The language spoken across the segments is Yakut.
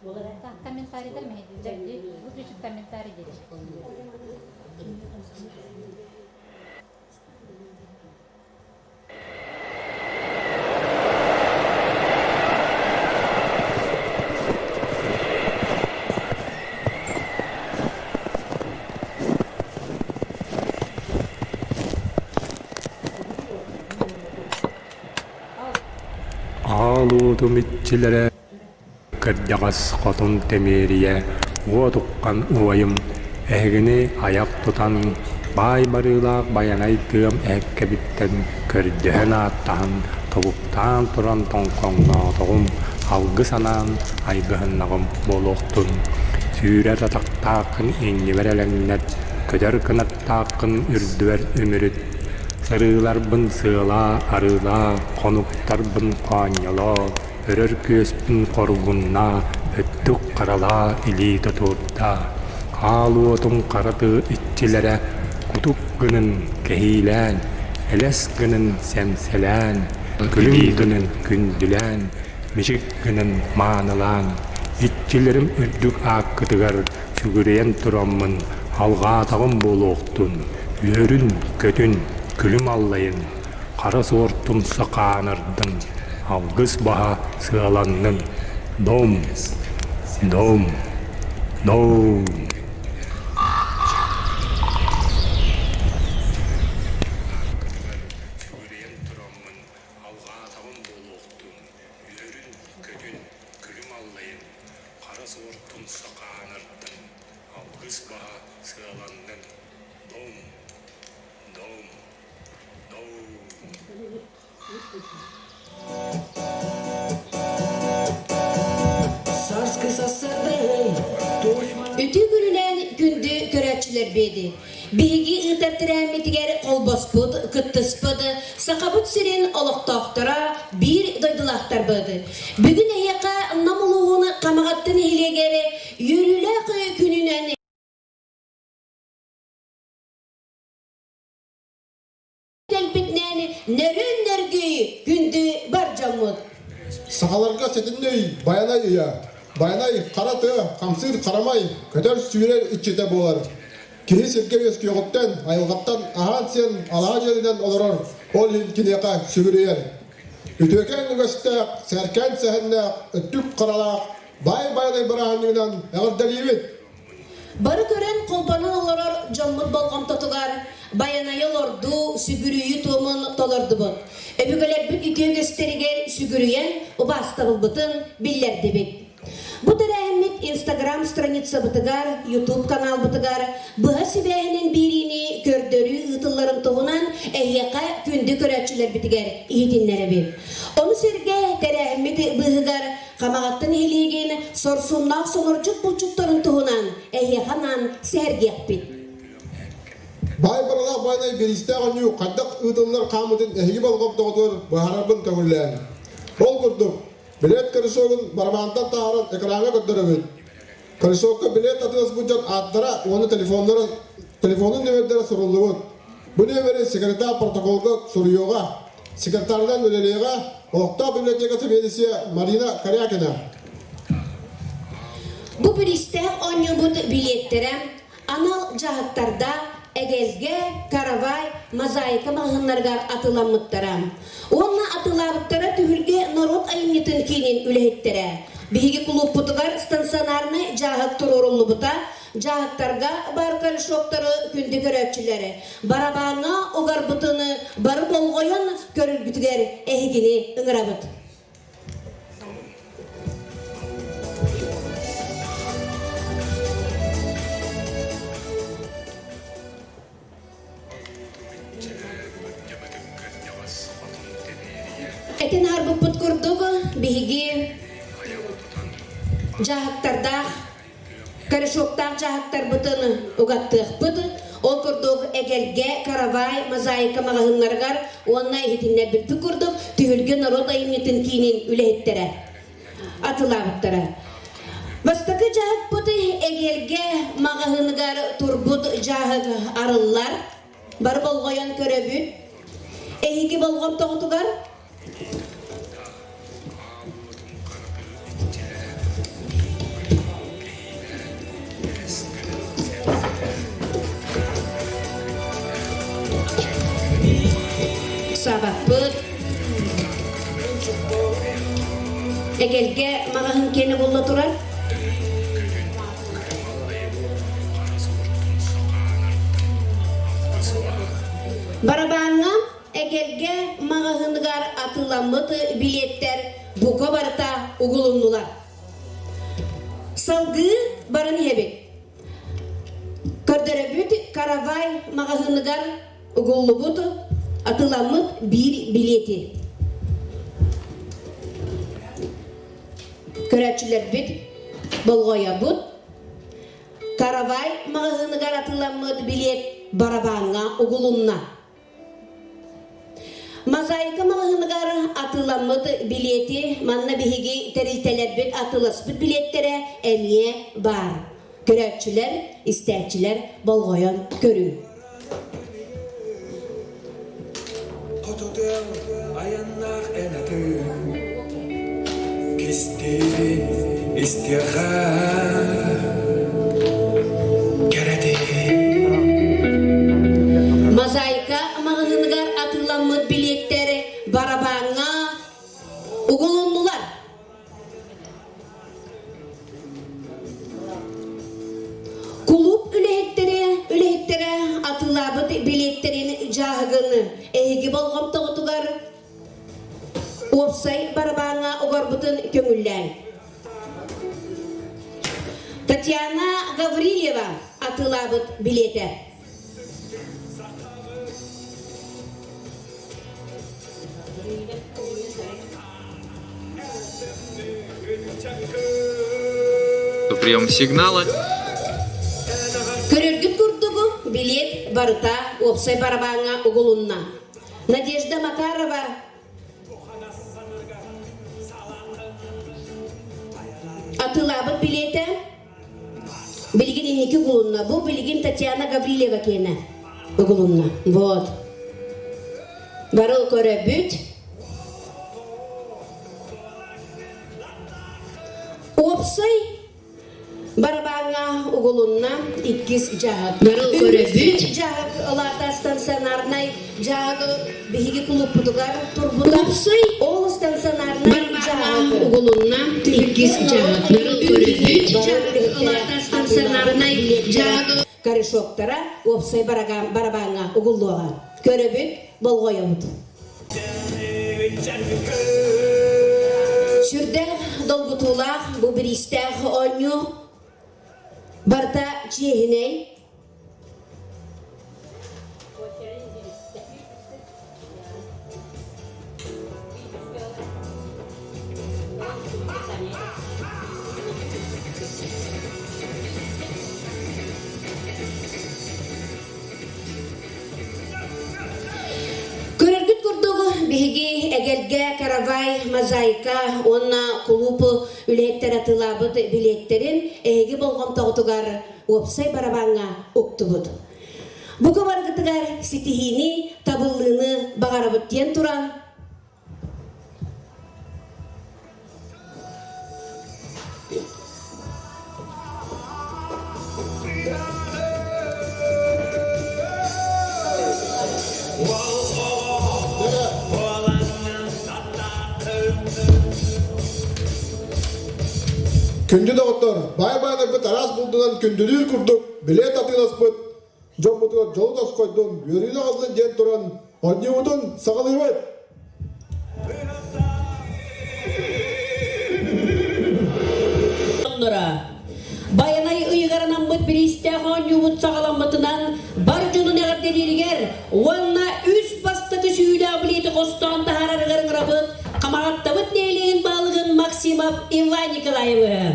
Комментарийдар мэһэйдииллэр дии. Выключить комментарий диэри. Аал уотум иччилэрэ кырдьаҕас хотун Тэмиэрийэ уот уххан убайым эһигини айах тутан баай барыылаах Байанай тыам эһэккэбиттэн көрдөһөн-ааттаһан тобуктаан туран тоҥхоҥноотоҕум, алгыс анаан айгыһыннаҕым буолуохтун. Сүүрэр атахтааххын иннибэр элэҥнэт, көтөр кынаттааххын үрдүбэр үмүрүт. Сырыыларбын сыалаа, арыылаа, хонуктарбын хоонньолоо, өрөр күөспүн хоргуннаа, өттүк харалаа, илии тутуурдаа. Аал уотум хара тыы иччилэрэ кутук гынын кэһиилээн, элэс гынын сэмсэлээн, күлүм гынын күндүлээн, мичик гынын маанылаан, иччилэрим үрдүк ааккытыгар сүгүрүйэн тураммын алҕаатаҕым буолуохтун, үөрүн-көтүн, күлүм аллайын, хара суор тумса хаанырдын, алгыс баһа сыаланнын. Дом! Дом! Дом! Алҕаатаҕым буолуохтун, үөрүн-көтүн, күлүм аллайын, хара суор тумса хаанырдын, алгыс баһа сыаланнын. Дом! Дом! Дом! Үтүө күнүнэн күндү көрөөччүлэр биэди. Биһиги ыытар тэрээһиммитигэр холбоспут, кыттыспыт Сахабыт сирин олохтоохторо биир дойдулаахтарбыт. Бүгүн эһиэхэ Нам улууһун Хамаҕатта нэһилиэгэр үөрүүлээх күнүнэн кэлбитинэн нөрүн-нөргүй күндү бар дьоммут. Сахаларга сэтинньи Байанай ыйа. Байанай хара тыа, хамсыыр харамай, көтөр-сүүрэр иччитэ буолар. Киһи сиргэ үөскүөҕүттэн, айылҕаттан аһаан-сиэн алаа дьиэлинэн олорор, ол иһин киниэхэ сүгүрүйэр. Үтүөкэн үгэстээх, сэркээн сэһэннээх, өттүк харалаах баай Байанай бырааһынньыгынан эҕэрдэлиибит! Бары көрөн холбонон олорор дьоммут болҕомтотугар Байанайы олордуу, сүгүрүйүү туомун толордубут. Өбүгэлэрбит үтүө үгэстэригэр сүгүрүйэн убаастабылбытын биллэрдибит. Бу тэрээһиммит Инстаграм страницабытыгар, Ютуб каналбытыгар быһа сибээһинэн биэриини көрдөрүү ыытылларын туһунан эһиэхэ күндү көрөөччүлэрбитигэр иһитиннэрэбит. Ону сэргэ тэрээһиммит быыһыгар Хамаҕатта нэһилиэгин сорсуннаах сонордьут булчуттарын туһунан эһиэхэ анаан сэһэргиэхпит. Баай баралаах байанай бириистээх оонньуу хайдах ыытыллар хаамыытын эһиги болҕомтоҕутугар быһаарарбын көҥүллээн. Ол курдук, билиэт корешогун барабаантан таһааран экраҥҥа көрдөрөбүт. Корешокка билиэт атыыласпыт дьон ааттара уонна телефоннара, телефонун нүөмэрдэрэ суруллубут. Бу нүөмэри секретарь протоколга суруйуоҕа. Секретарынан үлэлиэҕэ олохтоох библиотека сэбиэдиссэйэ Марина Корякина. Бу бириистээх оонньуубут билиэттэрэ анал дьаһыктарда Эгэлгэ, Каравай, Мозаика маҕаһыыннарыгар атыыламмыттара. Уонна атыылаабыттара түһүлгэ норуот айымньытын киинин үлэһиттэрэ. Биһиги кулууппутугар станционарнай дьааһык туруоруллубута, дьааһыктарга баар корешоктары күндү көрөөччүлэри барабааҥҥа угарбытын бары болҕойон көрөргүтүгэр эһигини ыҥырабыт. Этин аһарбыппыт курдук, биһиги дьаһыктардаах Корешоктаах дьаһыктарбытын угаттыахпыт. Ол курдук Эгэлгэ, Каравай, Мозаика маҕаһыыннарыгар уонна иһитиннэрбиппит курдук Түһүлгэ норуот айымньытын киинин үлэһиттэрэ атылаабыттара. Бастакы дьаһыкпыт Эгэлгэ маҕаһыыныгар турбут дьааһык арыллар. Бары болҕойон көрөбүт. Эһиги болҕомтоҕутугар Ыксаабаппыт. Эгэлгэ маҕаһын киэнэ буолла турар. Барабааҥҥа эгэлгэ маҕаһыыныгар атыыламмыт билиэттэр бука барыта угулуннулар. Салгыы баран иһэбит. Көрдөрөбүт Каравай маҕаһыыныгар угуллубут, атыыламмыт биир билиэти. Көрөөччүлэрбит болҕойобут. Каравай маҕаһыыныгар атыыламмыт билиэт барабааҥҥа угулунна. Мозаика маҕаһыыныгар атыыламмыт билиэти манна биһиги тэрилтэлэрбит атыыласпыт билиэттэрэ эмиэ баар. Көрөөччүлэр, истээччилэр болҕойон көрүҥ. Хотутуом айаннаах эн атыым, кистиибин истиэхэ кэрэтин. Мозаика маҕаһыыныгар атыыламмыт билиэттэр барабааҥҥа угулуннулар. Кулууп үлэһиттэрэ үлэһиттэрэ атыылаабыт билиэттэрин дьааһыгын эһиги болҕомтоҕутугар уопсай барабааҥҥа угарбытын көҥүллээҥ. Татьяна Гаврильева атыылаабыт билиэтэ. Прием сигнала. Көрөргүт курдугу билиэт барыта уопсай барабааҥҥа угулунна. Надежда Макарова атыылаабыт билиэтэ Билигин инники угулунна. Бу билигин Татьяна Гаврильева киэнэ угулунна. Вот. Барыл көрөбүт. Уопсай барабааҥҥа угулунна иккис дьаһык. Барыл көрөбүт. Дьаһык ылаата стационарнай дьаһык биһиги кулууппутугар турбута. Уопсай ол стационарнай дьаһык угулунна иккис дьаһык. Барыл көрөбүт. Дьаһык стационарнай дьаһык корешоктара уопсай барабааҥҥа угуллуоҕа. Көрөбүт, болҕойобут. Сүрдээх долгутуулаах бу бириистээх оонньуу барыта чиэһинэй. Көрөргүт курдук, биһиги эгэлгэ каравай, мозаика уонна кулууп үлэһиттэр атыылаабыт билиэттэрин эһиги болҕомтоҕутугар уопсай барабааҥҥа уктубут. Бука барыгытыгар ситиһиини, табыллыыны баҕарабыт диэн туран, Күндү доҕоттор, баай баайдарбыт араас булдунан күндүлүүр курдук билиэт атыыласпыт дьоммутугар дьолу тосхойдун, үөрүүнү аҕаллын диэн туран оонньуубутун саҕалыыбыт! Байанай ыйыгар анаммыт бириистээх оонньуубут саҕаламмытынан бар дьонун эҕэрдэлииригэр уонна үс бастакы сүүлээх билиэти хостоон таһаарарыгар ыҥырабыт Хамаҕаттабыт нэһилиэгин баһылыгын Максимов Иван Николаевыһы.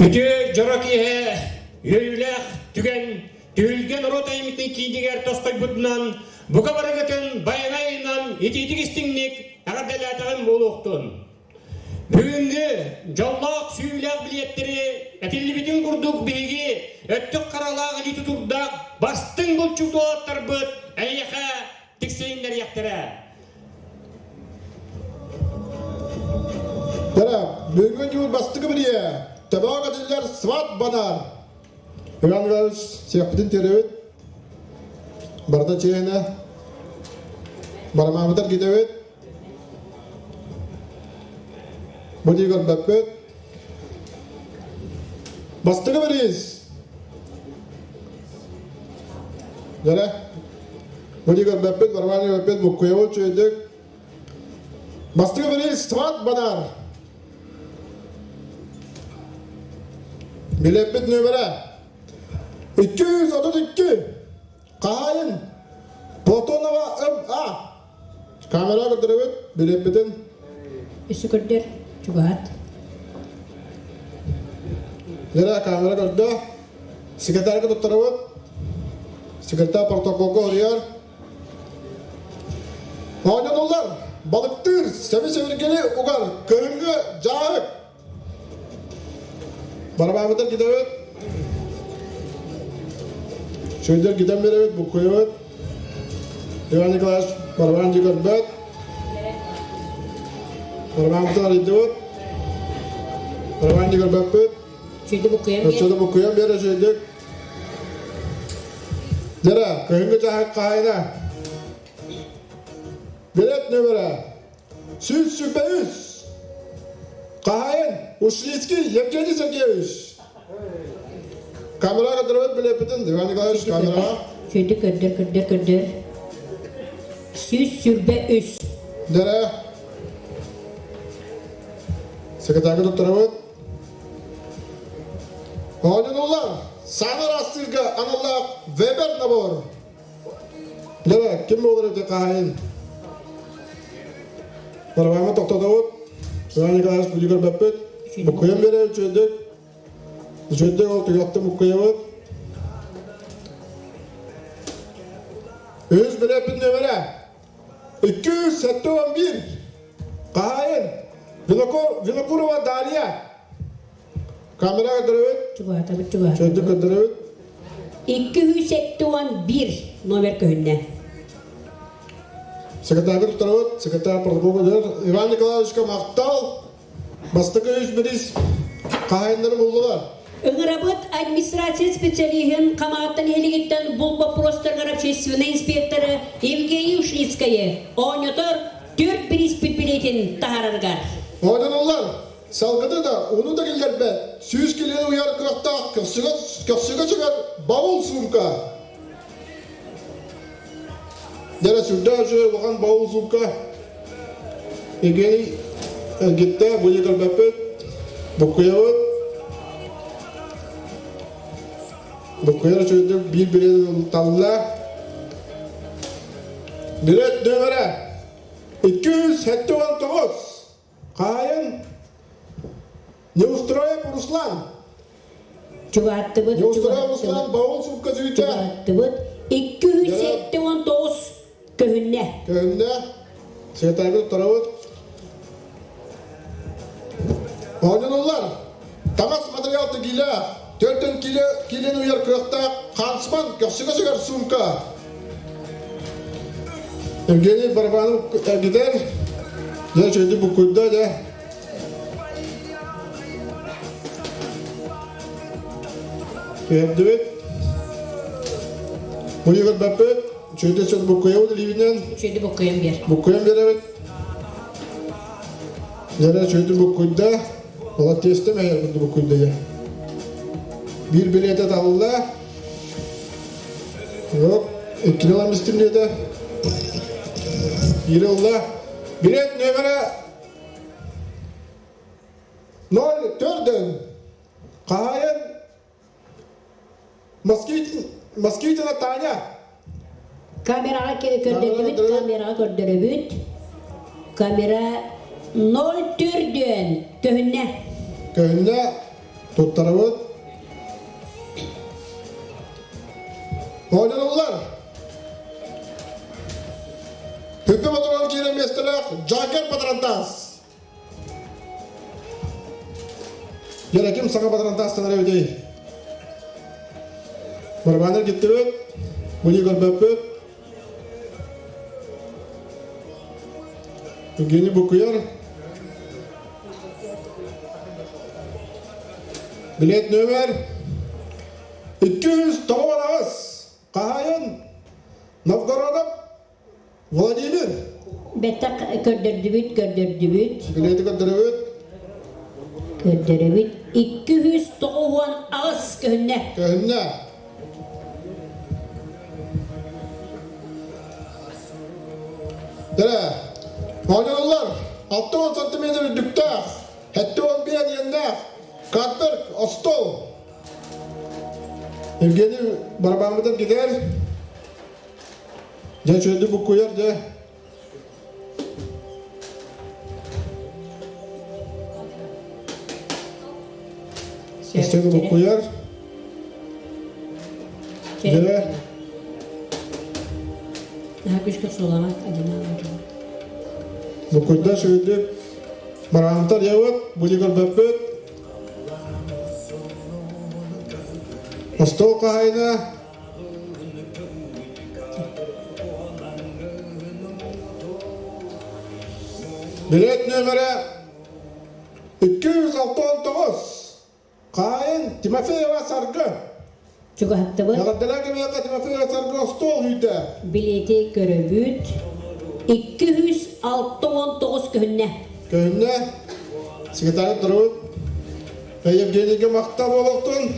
Үтүө дьоро киэһэ үөрүүлээх түгэн Түһүлгэ норуот айымньытын киинигэр тосхойбутунан бука барыгытын байанайынан итиитик истиҥник эҕэрдэлээтэҕим буолуохтун. Бүгүҥҥү дьоллоох сүүйүүлээх билиэттэри этиллибитин курдук биһиги өттүк харалаах илии тутурдаах бастыҥ булчут уолаттарбыт эйиэхэ тиксиһиннэриэхтэрэ. Тара, бүгүҥҥү дьуур бастакы билиэ, табаҕа кэтиллэр сват банаар. Иван Иванович, сиэхпитин тиэрэбит. Барыта чиэһинэ. Барамаабытар китэбит. Бу дии көрбөппүт. Бастакы бириис. Дьэрэ. Бу дии көрбөппүт, барабан көрбөппүт, буккуйабыт үчүгэйдик. Бастакы бириис Сват Банар. Билэппит нүөмэрэ 232. Хаһаайын Платонова М.А. Камера көрдөрөбүт, билэппитин. Өссө көрдөр, чугаһат. Лера камера көрдө. Секретарьга туттарабыт. Секретарь протоколга уруйар. Оонньонуллар балыктыыр сэби-сэбиргэли угар кыһыҥҥы дьааһык. Барабаабытар китэбит. Чөйдөр китэн биэрэбит, буккуйабыт. Иван Николаевич барабаан дьи көрбөт. Барабааммытын арыйдыбыт. Барабаан дьи көрбөппүт. Чөйдө буккуйан биэр. Өссө да буккуйан биэрэ чөйдүк. Дьэрэ, кыһыҥҥы дьаһык хаһайына. Билет нөмерэ 123. Хаһайын Ушницкий Евгений Сергеевич. Камера көрдөрөбүт билеппитин, Иван Николаевич камераҕа. Чөйдө көрдөр, көрдөр, көрдөр. 123. Дьэрэ. Секретарга туттарабыт. Оонньонуллар саҥа ыраастыырга аналлаах Вебер набор. Дьэ, ким буолар эбитэ хаһайын? Барабаҥҥа тохтотобут. Иван Николаевич бүдү көрбөппүт. Буккуйан биэрэр үчүгэйдик. Үчүгэйдик ол түгэхтэн буккуйабыт. Үһүс билэппит нөмэрэ 271. Хаһаайын Винокурова Дарья. Камера көрдөрөбүт. Чугаһатабыт, чугаһатабыт. Чөйдүк көрдөрөбүт. 271 номер көһүннэ. Секретарьга туттарабыт. Секретарь протокол көрдөрөр. Иван Николаевичка махтал. Бастакы үс бириис хаһаайыннары буллулар. Ыҥырабыт администрация специалиһын Хамаҕаттан иһилигиттэн бул боппуруостарыгар общественнай инспекторы Евгений Ушницкайы оонньотор түөрт бирииспит билиэтин таһаарарыгар. Оонньонуллар. Салгыны да, ууну да киллэрбэт, сүүс килиэни уйар кыахтаах көхсүгэ, көхсүгэ сүгэр баул суумка. Дьэрэ сүрдээх үчүгэй улахан баул суумка. Евгений эргиттэ, бу көрбөппүт, буккуйабыт. Буккуйар үчүгэйдик биир билиэн талла. Билет нөмерэ 279. Хаайын Неустроев Руслан. Чугааттыбыт, Неустроев Руслан баул сумка сүйтэ. Чугааттыбыт. 279 көһүннэ. Көһүннэ. Светайбыт туттарабыт. Оонньонуллар. Таҥас материал тигиилээх, төртөн киле килени уйар кыахтаах Хансман көхсүгэ сүгэр сумка. Евгений Барабанов эргитэр. Дьэ, үчүгэйдик буккуйда, дьэ. Түһэрдибит. Муйу көрбөппүт. Үчүгэйдик сөт буккуйабыт илиибинэн. Үчүгэйдик буккуйан биэр. Буккуйан биэрэбит. Дьэ, үчүгэйдик буккуйда. Ола тиэстэ мэһэр буккуйда дьэ. Биир билиэтэ талла. Yok, иккини ылан истим диэтэ. Биири ылла. Билет нөмерэ 04 Хаһаайын Москвитин, Москвитина Таня. Камераҕа көрдөрдүбүт, камераҕа көрдөрөбүт. Камера 04 көһүннэ. Көһүннэ туттарабыт. Оонньонуллар. Күндү ботурон киирэн миэстэлээх Джакер Патрантас. Дьэ, ким саҥа патрантастанар эбитий? Барабаннар киттибит, буни көрбөппүт. Евгений Букуяр. Билет нөмер 298. Хаһаайын. Новгородов Владимир. Бэттэх көрдөрдүбүт, көрдөрдүбүт. Билиэти көрдөрөбүт. Көрдөрөбүт. 298 көһүннэ. Көһүннэ. Дэрэ, оонньууллар 60 сантиметр үрдүктээх, 75 иэннээх, катберг, остуол. Евгений барабааммытын китэр. Дьэ, үчүгэйдик буккуйар, дьэ. Өссө буккуйар. Дьэ. Наһаа күүскэ охсуулаама, одинаково. Буккуйда үчүгэйдик бараамтар явыт, були көрбөппүт. Остуол хаһайына Билет нүөмэрэ 269. Хаайын Тимофеева Саргы. Чугаһаттыбыт. Эҕэрдэлээн кэмиэхэ Тимофеева Саргы остуол үйдэ. Билети көрөбүт. 269 көһүннэ. Көһүннэ. Секретарь турубут. Евгенийгэ махтал буолуохтун.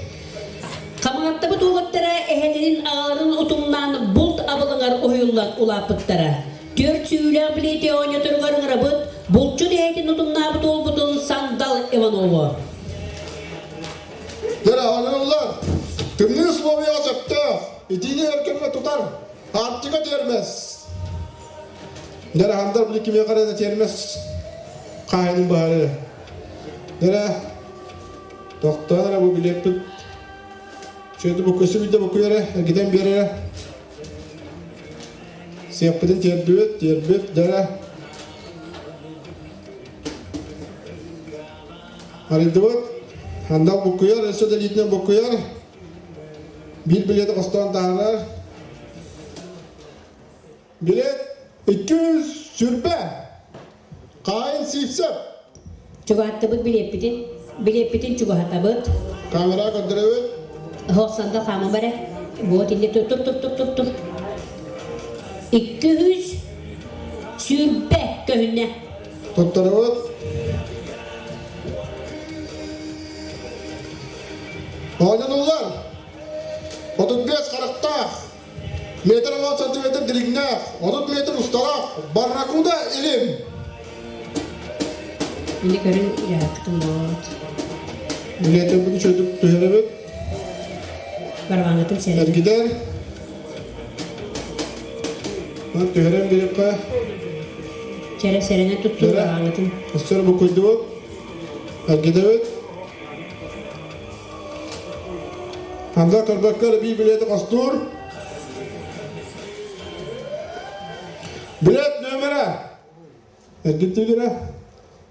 Хамаҕаттабыт уолаттара эһэлэрин аҕаларын утумнаан булт абылаҥар уһуйуллан улааппыттара. Түөрт сүүлээх билиэти оонньоторугар ыҥырабыт булчут эһэтин утумнаабыт уолбутун Сандал Иванову. Дьэ, оонньууллар. Тымныы условияҕа сөптөөх, итиини өр кэмҥэ тутар Арктика тиэрмэс. Дьэ, били кимиэхэ эрэ тиэрмэс хаайынын баары. Дьэ, тохтоон эрэ бу билиэппит. Чүөтү бу көсү билдэ бу эрэ, эргитэн биэрэрэ. Сиэппитин тиэрдибит, тиэрбит, дьэ. Арыйдыбыт. Хандал буккуйар, өссө да илиитинэн буккуйар. Биир билиэти хостоон таһаарар. Билет 220. Хаайын Сивцев. Чугаһаттыбыт билиэппитин, билиэппитин чугаһатабыт. Камера көрдөрөбүт. Хоқсанда хаама баре. Вот инде тур тур тур тур тур тур. 220 көһүннэ. Туттарабыт. Оонньонуллар. 35 харахтаах, метр 10 сантиметр дириҥнээх, 30 метр усталаах барракуда илим. Мини көрүн дьаһактым вот. Билиэтин үчүгдүк түһэрэбит. Барабаҥҥытын сэрэнэ. Эргитэр. Түһэрэн бириэххэ. Чэрэ сэрэнэ туттуу барабаҥҥытын. Өссө букуйдубут. Эргитэбит. Анда көрбөккө эрэ биир билиэти хостуур. Билет нүөмэрэ эргиттиилэрэ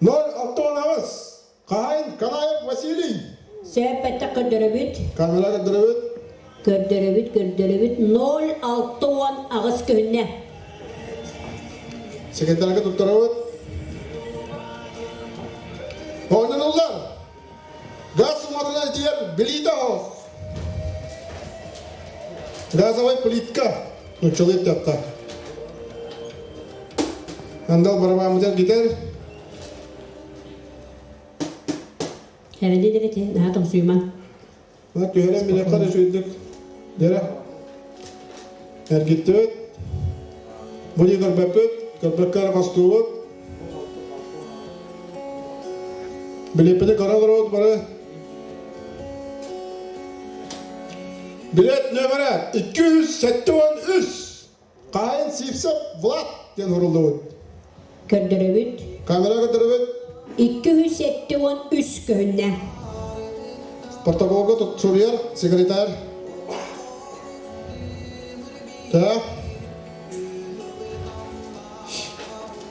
068 Хаһайын Канаев Василий. Сөп бэттэх көрдөрөбүт. Камера көрдөрөбүт. Көрдөрөбүт, көрдөрөбүт. 068 көһүннэ. Секретарга туттарабыт. Оонньонуллар. Газ уматынан итийэр билиитэ оһох. Газовай плитка. Нуччалыы эттэххэ. Андал барабааммытыгар гитер. Эрэди дерети, наһаа тоҥсуйумаҥ. Түһэрэн билиэххэ да үчүгэйдик. Дьэрэ. Эргиттибит. Бу дии көрбөппүт. Көрбөккө эрэ хостуубут. Билиэппити көрө олоробут бары. Билет нөмірі 273. Хаайын Сивцев Влад диэн суруллубут. Көрдөрөбүт. Камера көрдөрөбүт. 273 көһүннэ. Протоколга тут суруйар секретарь. Так.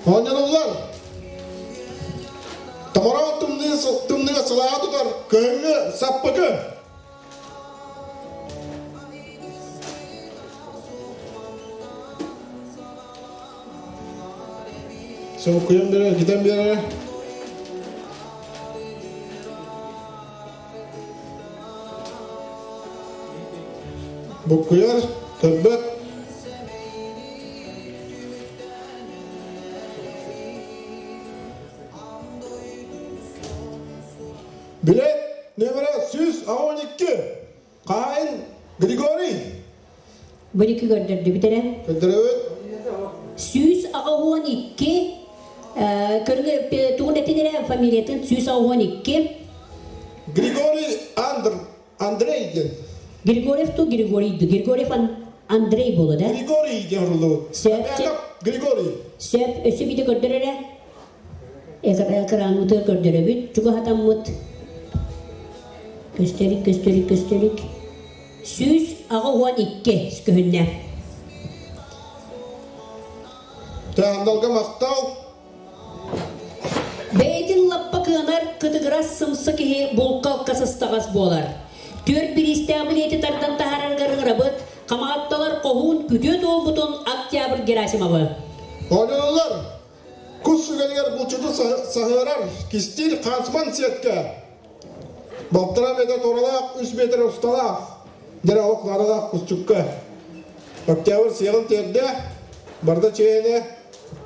Оонньонуллар. Томороон тымныы тымныыга сылааһы тутар кыһыҥҥы саппыкы. Солкуйан берер, китен берер. Буккуйар, көрбөт. Билет нөмірі 112. Хаһайын Григорий. Бу икки көрдөрдүбүт эрэ. Көрдөрөбүт. 182 көрүҥ тугун этин эрэ фамилиятын 182. Григорий Андр Андрей диэн. Григорьев ту Григорий ду Григорьев Андрей буолу да? Григорий диэн суруллубут. Сөп. Григорий. Сөп. Өссө биде көрдөр эрэ. Экраанмытыгар көрдөрөбүт, чугаһатаммыт. Көстөрүк, көстөрүк, көстөрүк. 182 көһүннэ. Таандалга махтал. Бэйэтин лаппа кыанар, кытыгырас сымса киһи булка-алка сыстаҕас буолар. Түөрт бириистээх билиэти тардан таһаарарыгар ыҥырабыт, Хамаҕатталар хоһуун күтүө туолбутун Октябрь Герасимовы. Оонньуулар Кус сүгэнигэр булчуту саһыарар кистиир хаансман сиэккэ. Балтараа метр туоралаах, үс метр усталаах, дьэрэ ох наадалаах кусчукка. Октябрь сиэҕин тиэрдэ, барда чиэһинэ,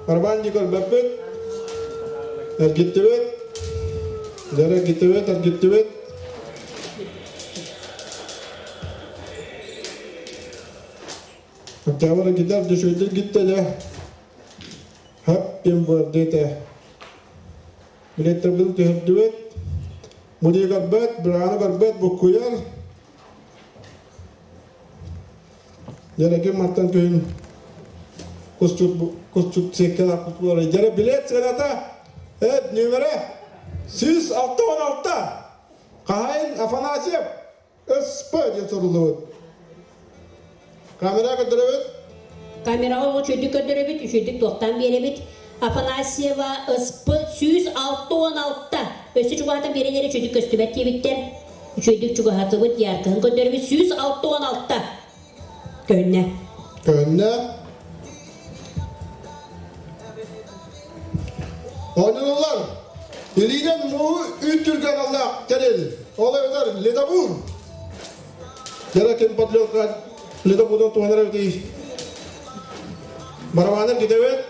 барабаан дии көрбөппүт, эргиттибит, дьэрэ эргиттибит, эргиттибит. Октябрь гитар дьөшөйдүр гиттэ дьэ. Хап диэн буолар этэ. Билеттэрбин түһэрдибит. Мудьуй көрбөт, бырааны көрбөт, буккуйар. Дьэрэкин мантан күһүн кусчут кусчут сиэккэлээх буолар. Дьэрэ билет сыаната эт нүөмэрэ 166. Хаһайын Афанасьев СП диэн суруллубут. Камера көрдөрөбүт. Камераҕа үчүгдүк көрдөрөбүт, үчүгдүк туохтаан биэрэбит. Афанасьева СП 166. Өссө чугаһатан биэрэннэр үчүгдүк көстүбэт диэбиттэр. Үчүгдүк чугаһатыбыт, яркаһын көрдөрөбүт. 166. Көһүннэ. Көһүннэ. Оонньууллар. Илиинэн мууһу үүт түргэн аллаах тэрил. Ол эбэтэр ледобур. Дьара ким подлётка ледобурдан туһанар эбитий? Барабанар китэбит.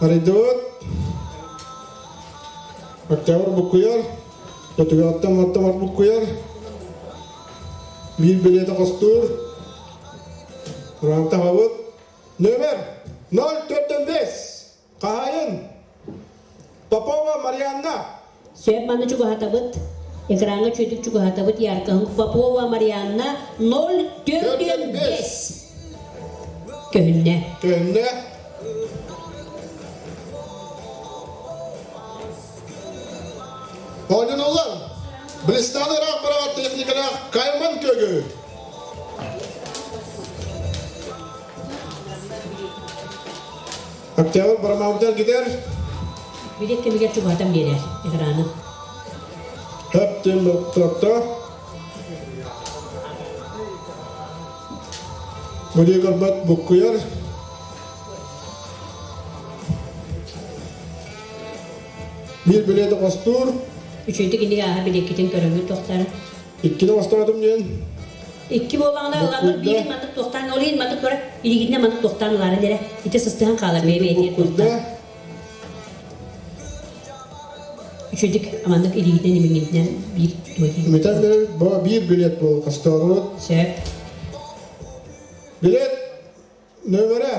Арыйдыбыт. Октябрь буккуйар. Өтүгэттэн маттамар буккуйар. Биир билиэтэ хостуур. Ураантаҕабыт. Нөмер 045. Хаһайын Попова Марианна. Сөп маны чугаһатабыт. Экраҥҥа чүөтүк чугаһатабыт яркаһын Попова Марианна 045. Көһүннэ. Көһүннэ. Оонньонуллар. Блистаны ыраах быраҕар техникалаах Кайман көгү. Октябрь барамаабытар китер. Билет кэмигэр чугаһатан биэрэр экраны. Хөп диэн тохто. Бу көрбөт буккуйар. Биир билети хостуур. Үчүгэйдик инник ааһа билиэккитин көрөҥҥүт тохтарын. Иккини хостоотум диэн. Икки буоллаҕына ыланнар биирин маннык туохтаан ол иһин маннык көрө илигинэ маннык туохтаан ылаарын эрэ ити сыстыһан хаалар бэйэ бэйэтигэр туохтаан. Үчүгэйдик маннык илигинэн имиҥҥитинэн биир Мүтэн бу биир билет буол хостоорут. Сөп. Билет нөмірі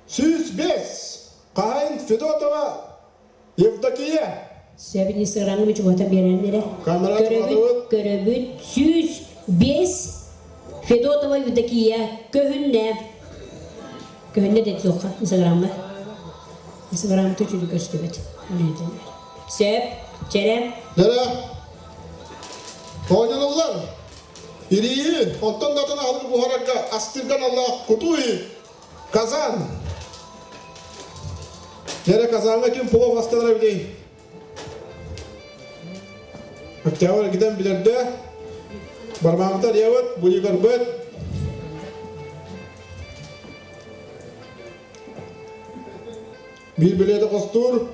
105. Хаһайын Федотова Евдокия. Сөбүн Инстаграмҥа чугата биэрэннэрэ. Камера Көрөбүт, көрөбүт. 105 Федотова Евдокия көһүннэ. Көһүннэ дед суохха Инстаграмҥа. Инстаграм түчүлү көстүбүт. Сөп, чэрэ. Дэрэ. Оонньонуллар. Ирии, оттон датын аһылык буһарарга астырган Аллах кутуй Казан. Дьэрэ Казаҥҥа ким плов астанар эбитий? Октябрь гиден билэрдэ. Бармаамтар ябыт, були көрбөт. Биир билети хостуур.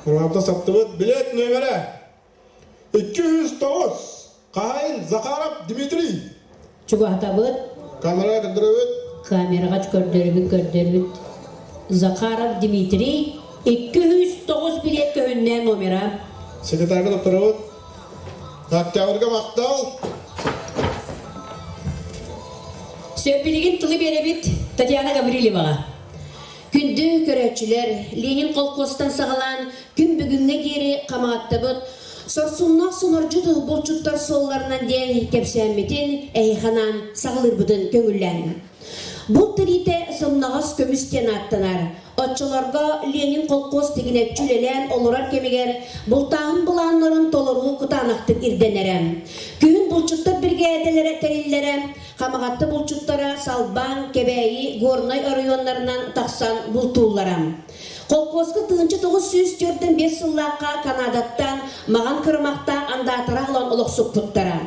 Бармаамта саптыбыт. Билет нөмерэ 209. Хаһайын Захаров Дмитрий. Чугаһатабыт. Камера көрдөрөбүт. Камераҕа көрдөрөбүт, көрдөрөбүт. Захаров Дмитрий 209. көһүннэ номера. Секретарга туттарабыт. Октябрьга махтал. Сөп билигин тылы биэрэбит Татьяна Гаврильеваҕа. Күндү көрөөччүлэр, Ленин колхозтан саҕалаан күн бүгүҥҥэ диэри хамаҕаттабыт сорсуннаах сонордьут булчуттар суолларынан диэн кэпсээммитин эһиэхэ анаан саҕалыырбытын көҥүллээҥ. Булт тириитэ сымнаҕас көмүс диэн ааттанар. Оччолорго Ленин колхоз тигинэччи үлэлээн олорор кэмигэр бултааһын былааннарын толоруу кытаанахтык ирдэнэрэ. Күһүн булчуттар биригээдэлэрэ тэриллэрэ, Хамаҕатта булчуттара Салбаҥ, Кэбээйи, Горнай оройуоннарынан тахсан бултууллара. Холкуоска 1945 сыллаахха Канадаттан маҕан кырымахтаах андаатары аҕалан олохсуппуттара.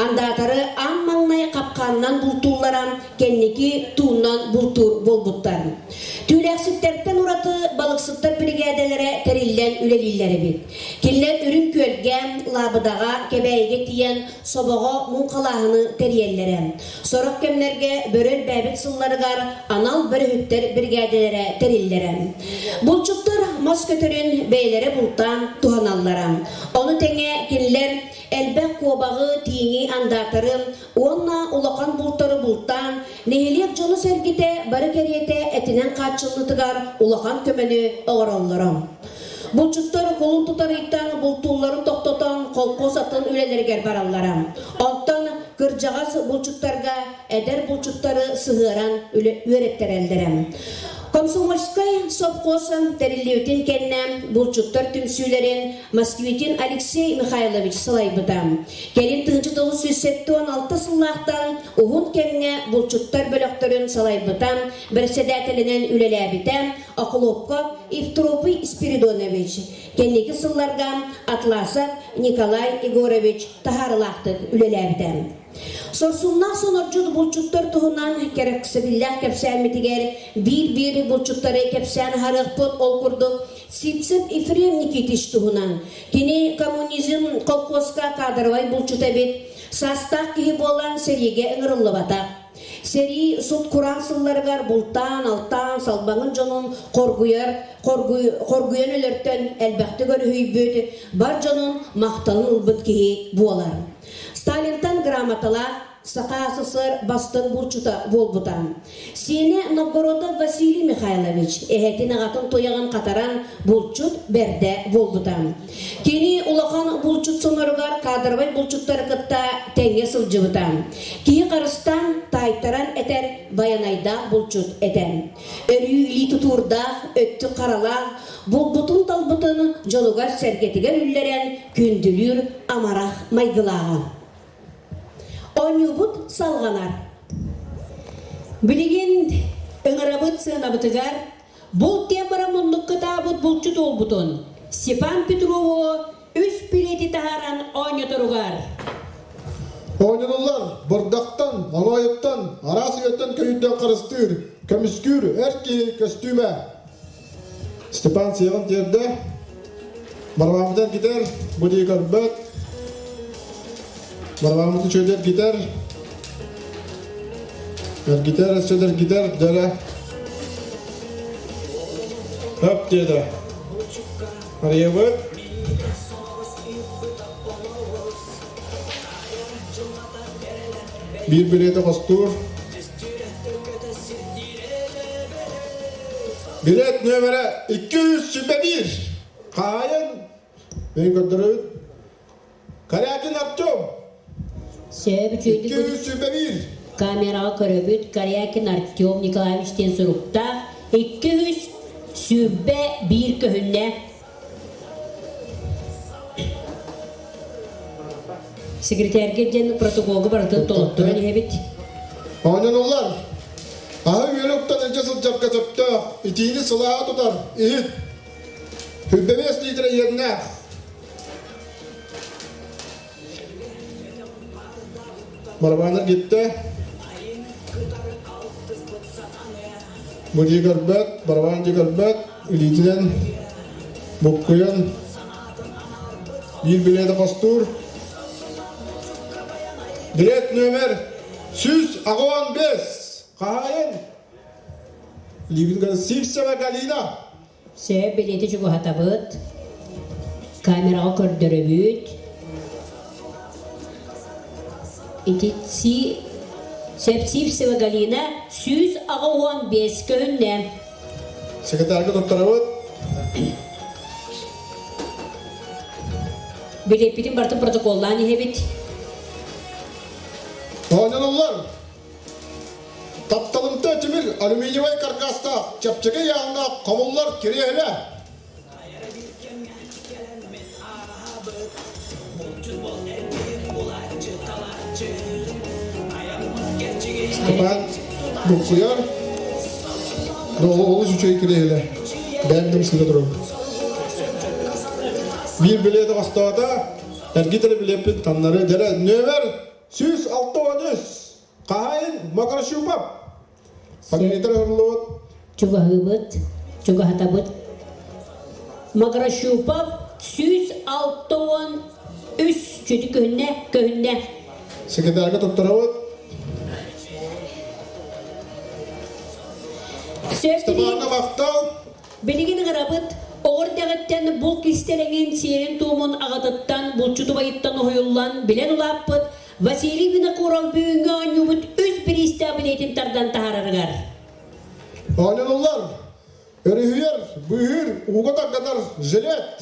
Андаатары аан маҥнай хапкаанынан бултууллара, кэнники туунан бултуур буолбуттар. Түүлээхситтэртэн ураты балыксыттар биригээдэлэрэ тэриллэн үлэлииллэр эбит. Кинилэр Үрүҥ Күөлгэ, Лаабыдаҕа, Кэбээйигэ тиийэн собоҕо муҥхалааһыны тэрийэллэрэ. Сорох кэмнэргэ бөрө элбээбит сылларыгар анал бөрөһүттэр биригээдэлэрэ тэриллэрэ. Булчуттар мас көтөрүн бэйэлэрэ бултаан туһаналлара. Ону тэҥэ кинилэр элбэх куобаҕы, тииҥи, андаатары уонна улахан бултары бултаан, нэһилиэк дьоно-сэргэтэ бары кэриэтэ этинэн хааччыллыытыгар улахан көмөнү оҥороллоро. Булчуттар кулун тутар ыйтан бултуулларын тохтотон холкуос атын үлэлэригэр бараллара. Онтон кырдьаҕас булчуттарга эдэр булчуттары сыһыаран үөрэттэрэллэрэ. Комсомольскай совхоз тэриллибитин кэннэ булчуттар түмсүүлэрин Москвитин Алексей Михайлович салайбыта. Кэлин 1976 сыллаахтан уһун кэмҥэ булчуттар бөлөхтөрүн салайбыта, бэрэссэдээтэлинэн үлэлээбитэ, Охлопков Евтропий Спиридонович, кэнники сылларга Атласов Николай Егорович таһаарылаахтык үлэлээбитэ. Сорсуннаах сонордьут булчуттар туһунан кэрэхсэбиллээх кэпсээммитигэр биир-биир булчуттары кэпсээн аһарыахпыт ол курдук Сивцев Ефрем Никитич туһунан. Кини коммунизм колхозка кадровай булчут эбит, саастаах киһи буолан сэриигэ ыҥырыллыбатах. Сэрии сут-кураан сылларыгар бултаан-алтаан салбаҥын дьонун хоргуйар, хоргуйан өлөртөн элбэхтик өрүһүйбүт, бар дьонун махталын ылбыт киһи буолар. Сталинтан грамоталаах Саха СССР бастыҥ булчута буолбута. Сиэнэ Новгородов Василий Михайлович эһэтин аҕатын туйаҕын хатаран булчут бэрдэ буолбута. Кини улахан булчут соноругар кадровай булчуттары кытта тэҥҥэ сылдьыбыта. Киһи харыстаан, таайтаран этэр байанайдаах булчут этэ. Өрүү илии тутуурдаах, өттүк харалаах, булбутун-талбытын дьонугар-сэргэтигэр үллэрэн күндүлүүр амарах майгылааҕа. Оонньуубут салҕанар. Билигин ыҥырабыт сыанабытыгар Булт диэн баран муннук кытаабыт булчут уолбутун Степан Петрову үс билиэти таһааран оонньоторугар. Оонньонуллар бырдахтан, оҥоойуттан, араас үйэттэн көйүттэн харыстыыр, көмүскүүр эр киһи көстүүмэ. Степан сиэҕин тиэрдэ, барабааммытын китэр, бу дии көрбөт, барабааммытын үчүгэйдик китэр, эргитэр, өссө да эргитэр, дьэрэ. Хөп диэтэ. Арыйабыт. Биир билиэти хостуур. Билет нүөмэрэ 221. Хаайын мен көрдөрөбүт. Корякин Артем. Сөп үчүгэйдик 221. Камераҕа көрөбүт Корякин Артем Николаевич диэн суруктаах 221 көһүннэ. Секретарьга диэн протоколга барытын толотторон иһэбит. Оонньонуллар. Аһы үөлэ уктан илдьэ сылдьарга сөптөөх, итиини сылааһа тутар иһит. Хүрбэбиэс литрэ иэннээх. Барабаннар гиттэ. Бу дии көрбөт, барабан дии көрбөт, илиитинэн буккуйан биир билиэти хостуур. Билет номер 185. Хаһаайын Либинган Сивцева Галина. Сөп билиэти чугаһатабыт. Камераҕа көрдөрөбүт. Ити Сепсивцева Галина 185 көһүннэ. Секретарга туттарабыт. Билиэппитин барытын протоколлаан иһэбит. Оонньонуллар. Тапталымта тимир алюминиевай каркастаах, чэпчэки ыйааһыннаах хомуллар кириэһилэ. Степан буккуйар, олус үчүгэй кириэһилэ. Бэйэм сыта турабын. Биир билиэти хостоото, эргит эрэ билиэппин таннары дьэрэ нүөмэр 163 Хаһайын Макаршупов Фамилиятар ыһыллыбыт. Чугаһыыбыт, чугаһатабыт. Макаршупов 163 чүтү көһүннэ, көһүннэ. Секретарга туттарабыт. Степанна махтал. Билигин ыҥырабыт, оҕо эрдэҕиттэн булт кистэлэҥин сиэрин-туомун аҕатыттан, булчут убайыттан уһуйуллан билэн улааппыт Василий Винокуров бүгүҥҥү оонньуубут үс бириистээх билиэтин тардан таһаарарыгар. Оонньонуллар. Өрүһүйэр, быыһыыр, ууга таргатар жилет.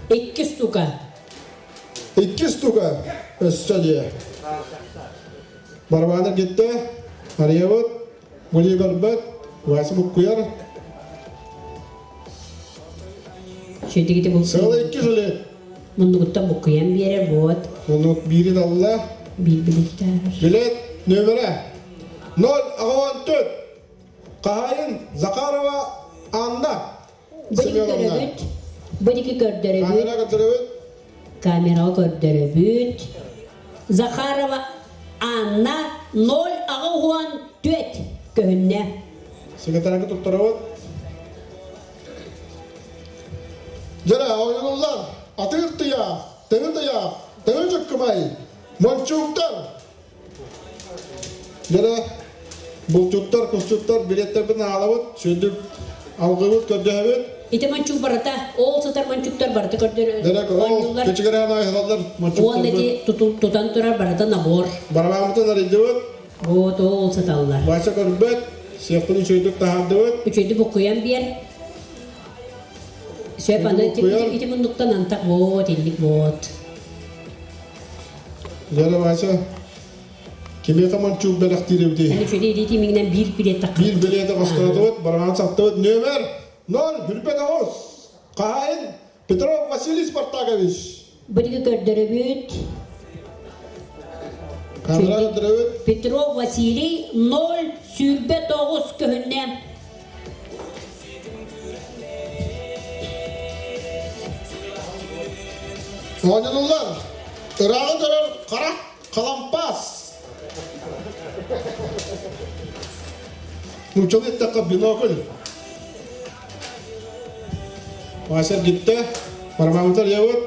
Икки штука. Икки штука. Өссө диэ. Барабаныр гитте. Арыйабыт. Гули көрбөт. Вася буккуйар. Сүтүгүтү бу. Сыала икки жилет. Муннугуттан буккуйан биэрэр вот. Муннук биирин алла. Биир билиттээр. Билет нөмерэ 0 Хаһайын Захарова Анна Бу диги көрөбүт. Бу диги көрдөрөбүт. Камера көрдөрөбүт. Камераҕа көрдөрөбүт. Захарова Анна 0 көһүннэ. Секретарга туттарабыт. Дьэрэ, оонньонуллар атыыр тыйаах, тыгы тыйаах, тыгы дьыккымай, мончууктар. Дьэрэ, булчуттар, кусчуттар билиэттэрбин аалабыт, сүрдүк алгыбыт, көрдөһөбүт. Ити мончук барыта, ол сытар мончуктар барыта көрдөр Дьэрэ, ол кэчигирээн айылалар Уонна ити тутан турар барыта набор. Барабааммытын арыйдыбыт. Вот ол сыталлар. Вася көрбөт, сиэхпин үчүгэйдик таһаардыбыт. Үчүгэйдик буккуйан биэр. Сөп аны ити муннуктан антах вот инник вот. Дьэ Вася, кимиэхэ мончуук бэлэхтиир эбитий? Аны үчүгэй илии тиимигинэн биир билиэт таххабыт. Биир билиэти хостоотубут, бараан саттыбыт. Нүөмэр 0 хүрбэт оҕус. Хаһайын Петров Василий Спартакович. Бу көрдөрөбүт. Камера көрдөрөбүт. Петров Василий 0 29 көһүннэ. Оонньонуллар. Ырааҕы көрөр харах халампаас. Нууччалыы эттэххэ бинокль. Вася гитте, барабанытар ябыт.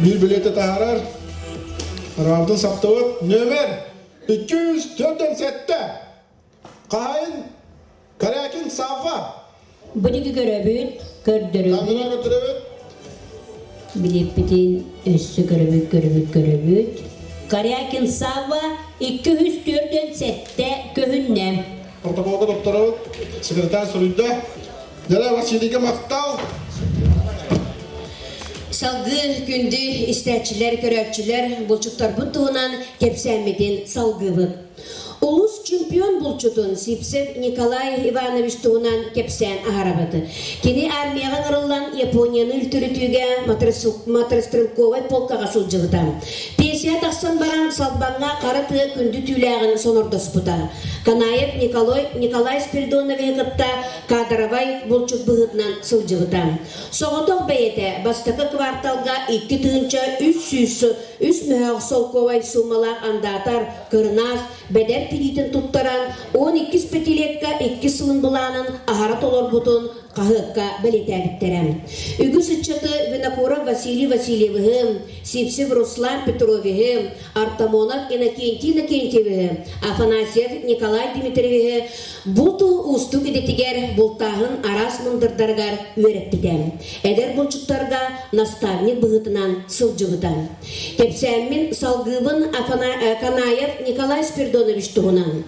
Биир билиэти таһаарар. Барабанытын саптыбыт. Нөмер 247. Хаһайын Корякин Савва. Бу диги көрөбүт, көрдөрөбүт. Камера көрдөрөбүт. Билиэппитин өссө көрөбүт, көрөбүт, көрөбүт. Корякин Савва 247 көһүннэ. Протоколга докторабыт, секретарь суруйда. Дьэ, Василийга махтал. Салгыы күндү истээччилэр, көрөөччүлэр булчуттарбыт туһунан кэпсээммитин салгыыбыт. Улус чемпион булчутун Сивцев Николай Иванович туһунан кэпсээн аһарабыт. Кини армияҕа ыҥырыллан Японияны үлтүрүтүүгэ мотострелковай полкаҕа сылдьыбыта. Пенсия тахсан баран Салбаҥҥа хара тыа күндү түүлээҕин сонордоспута. Канаев Николай, Николай Спиридоновиһы кытта кадровай булчут быһыытынан сылдьыбыта. Соҕотох бэйэтэ бастакы кварталга 2303 мөһөөх солкуобай суумалаах андаатар кырынаас бэдэр тириитин туттаран 12 пятилетка икки сылын былаанын аһара толорбутун. хаһыакка бэлиэтээбиттэрэ. Үгүс ыччаты Винокуров Василий Васильевиһы, Сивцев Руслан Петровиһы, Артамонов Иннокентий Иннокентьевиһы, Афанасьев Николай Дмитриевиһы булт уустук идэтигэр бултааһын араас мындырдарыгар үөрэппитэ. Эдэр булчуттарга наставник быһыытынан сылдьыбыта. Кэпсээммин салгыыбын Канаев Николай Спирдонович туһунан.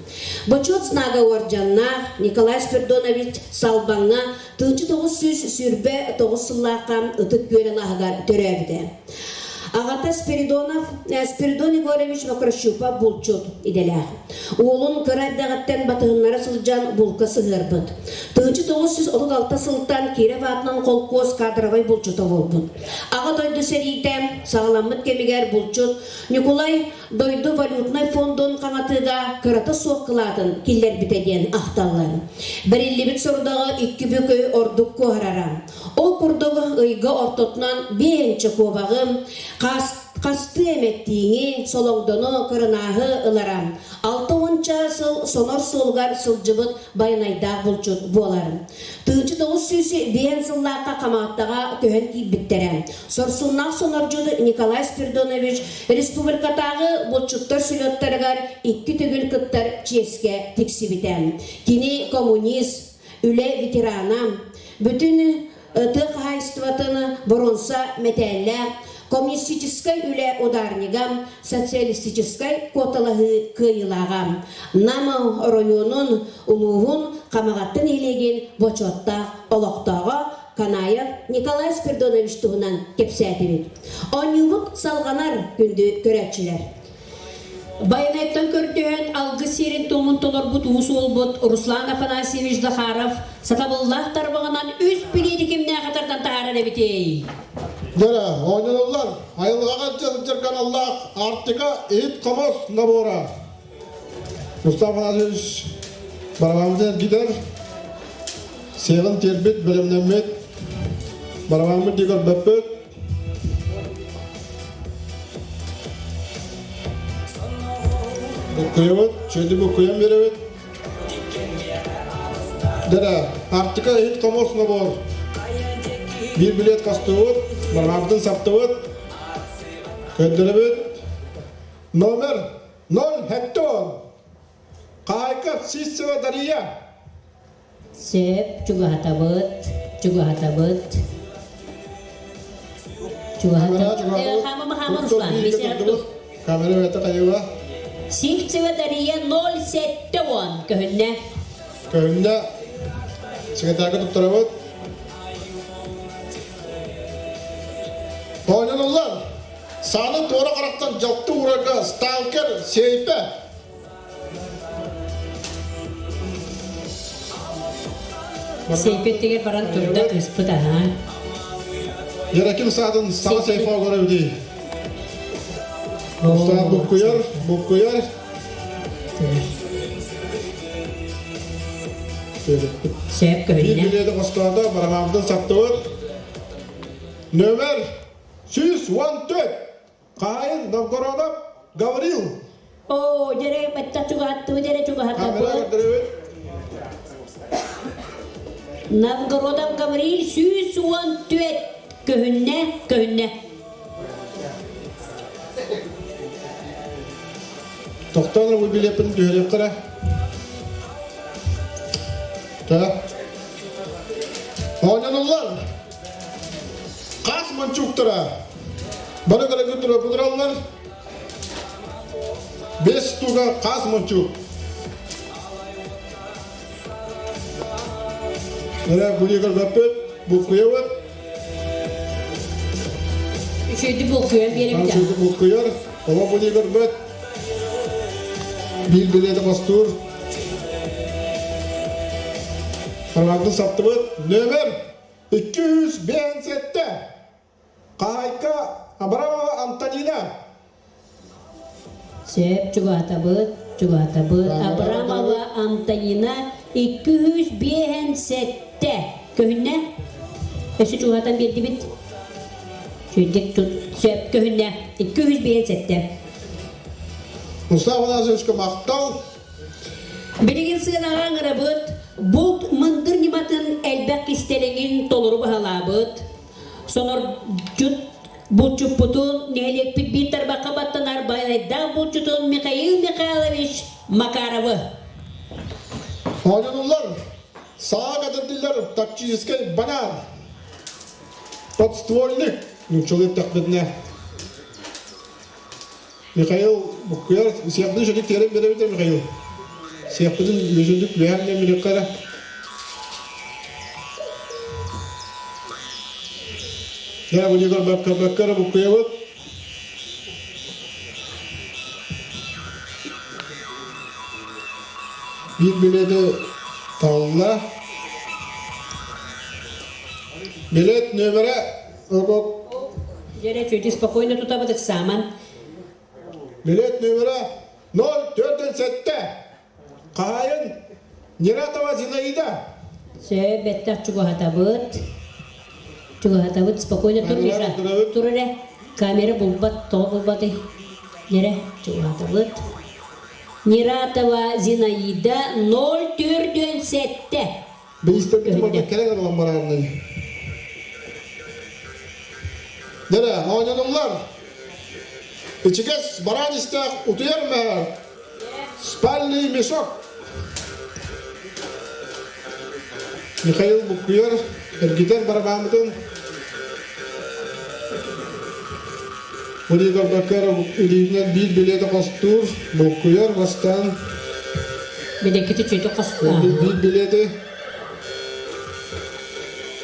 Бочуот знага уордьаннаах Николай Спирдонович Салбаҥҥа 1929 сыллаахха Ытык Күөл алааһыгар төрөөбүтэ. Аҕата Спиридонов Спиридон Егорович Мокрощупов булчут идэлээх. Уолун кыра эрдэҕиттэн батыһыннара сылдьан булка сыһыарбыт. 1936 сылтан Киров аатынан холкуос кадровай булчута буолбут. Аҕа дойду сэриитэ саҕаламмыт кэмигэр булчут Ньукулай дойду валютнай фондун хаҥатыыга кырата суох кылаатын киллэрбитэ диэн ахталлар. Бэриллибит сорудаҕы икки бүк ордук куоһарара. Ол курдук ыйга ортотунан биэһинчэ куобаҕы, хастыы эмэ тииҥи, солоҥдону, кырынааһы ылара. Алта уонча сыл сонор суолугар сылдьыбыт байанайдаах булчут буолар. 1905 сыллаахха Хамааттаҕа көһөн киирбиттэрэ. Сорсуннаах сонордьут Николай Спиридонович республикатааҕы булчуттар сүлүөттарыгар икки төгүл кыттар чиэскэ тиксибитэ. Кини коммунист, үлэ ветерана, бүтүн тыа хаһаайыстыбатын боруонса мэтээллээх, коммунистическай үлэ ударнига, социалистическай куоталаһыы кыайыылааҕа, Нам оройуонун улууһун Хамаҕатта нэһилиэгин бочуоттаах олохтооҕо Канаев Николай Спиридонович туһунан кэпсээтибит. Оонньуубут салҕанар, күндү көрөөччүлэр. Байанайтан көрдөһөн алгыс сиэрин-туомун толорбут уус уолбут Руслан Афанасьевич Захаров сатабыллаах тарбаҕынан үс билиити кимнээхэ тардан таһаарар эбитий? Дьэрэ, оонньонуллар айылҕаҕа сылдьар каналлаах Арктика иһит-хомус набора. Руслан Афанасьевич барабаммытын эргитэр, сиэҕин тиэрбит, бэлэмнэммит, барабаммыт дии көрбөппүт. Буккуйабыт, чүөтү буккуйан биэрэбит. Дэрэ, Арктика иһит-хомус набор. Биир билиэт хостубут, барабаммытын саптыбыт, көрдөрөбүт. Номер 0 Hector. Хаһайка Сивцева Дария. Сөп, чугаһатабыт, чугаһатабыт. Чугаһатабыт. Хамама хама Руслан, Камера бэйэтэ хайыба? Сивцева Дария 070 көһүннэ. Көһүннэ. Секретарга туттарабыт. Оонньонуллар. Сааны туора харахтан дьалты уурарга сталкер сейпэ. Сейпеттигэр баран турда кыыспыт аһаа. Ераким саатын саҥа сейфа олорор эбитий. Устаат буккуйар, буккуйар. Сөп Биир көһүннэ. билиэти хостоото, барабаамтын саптыбыт. Нөмер 114. Хаһайын Новгородов Гаврил. Оо, дьэрэ, бачча чугаһаттыбыт, эрэ Камера чугаһатабыт. көрдөрөбүт. Новгородов Гаврил 114 көһүннэ, көһүннэ. Тохтоон бу билиэппин түһэриэхтэрэ. Та. Оонньонуллар. Хас мончууктара бары көрөгү тураллар. Бес туга хас мончуук. Эрэ буйа көрбөппүт, буккуйабыт. Үчүгэйдик булкуйан биэрэбит. Үчүгэйдик булкуйар, оҕо буйа көрбөт. Биир билиэти хостуур. Параграфын саптыбыт. Нөмер 257. Хаһайка Абрамова Антонина. Сөп, чугаһатабыт, чугаһатабыт. Абрамова Антонина 257. Көһүннэ? Өссө чугаһатан биэрдибит. Сүүрдик тут. Сөп, көһүннэ. 257. Мустафа Афанасьевичка махтал. Билигин сыанаҕа ыҥырабыт булт мындыр ньыматын элбэх. элбэх кистэлэҥин толору баһылаабыт, сонордьут булчуппутун, нэһилиэкпит биир тарбахха баттанар байанайдаах булчутун Михаил Михайлович Макаровы. Оонньонуллар саа кэтэрдиллэр тактическай банан, подствольник, нууччалыы эттэхпитинэ. Михаил буккуйар сиэхпитин үчүгдүк тиэрэн биэрэбит Михаил. Сиэхпитин үчүгдүк түһээн биэриэххэ эрэ. Дьэ, бу дьиэ бэккэ бэккэ эрэ буккуйабыт. Биир билети талла. Билет нөмерэ Дьэрэ, чуть спокойно тутабыт ыксааман. Билет нөмерэ 047. Хаһаайын Нератова Зинаида. Сөп, бэттэх чугаһатабыт. Чугаһатабыт, спокойно тур, Миша. Тур эрэ. Камера булбат, тоҕо булбатый? Дьэрэ, чугаһатабыт. Нератова Зинаида 047. Биистэрбитин барда кэлэн ылан барааннай. Дэрэ, оонньонуллар. Ичигэс бараан истээх утуйар мэһэр. Спальный мешок. Михаил Буккуйар эргитэр барабааммытын Муригов Бакаров илиитинэн биир билиэти хостуур, булкуйар, бастаан Билиэккити чүөтү хостуур. Биир билиэти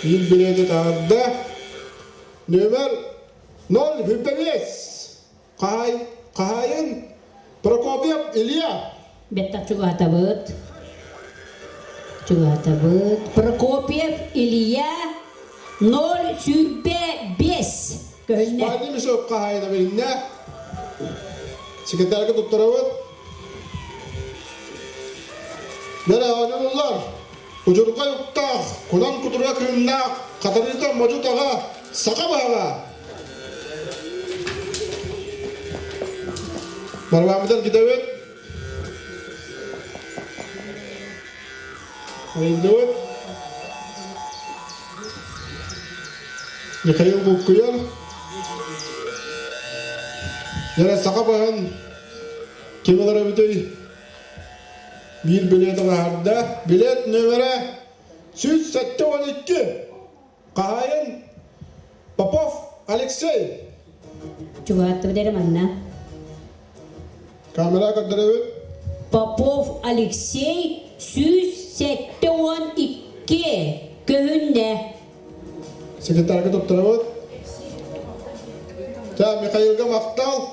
биир билиэти таһаарда. Нүөмэр 0 55 Хаһай, хаһайын Прокопьев Илья. Бэттэх чугаһатабыт. Чугаһатабыт. Прокопьев Илья 025 көһүннэ. Спальный мешок хаһайына билиннэ. Секретарга туттарабыт. Бэрэ оонньонуллар. Удьурҕай уктаах, кунан кутуруга кыыннаах, хатарыыта модьу таҕа, саха баһаҕа. Барбааммытын китэбит. Айыллыбыт. Михаил Булкуйар. Дьэ, саха баһын ким ылар эбитэй? Биир билиэт ылаһарда. Билиэт нөмерэ 172. Хаһаайын Попов Алексей. Чугаһаттыбыт эрэ манна. Камера көрдөрөбүт. Попов Алексей 172 көһүннэ. Секретарга туттарабыт. Та Михаилга махтал.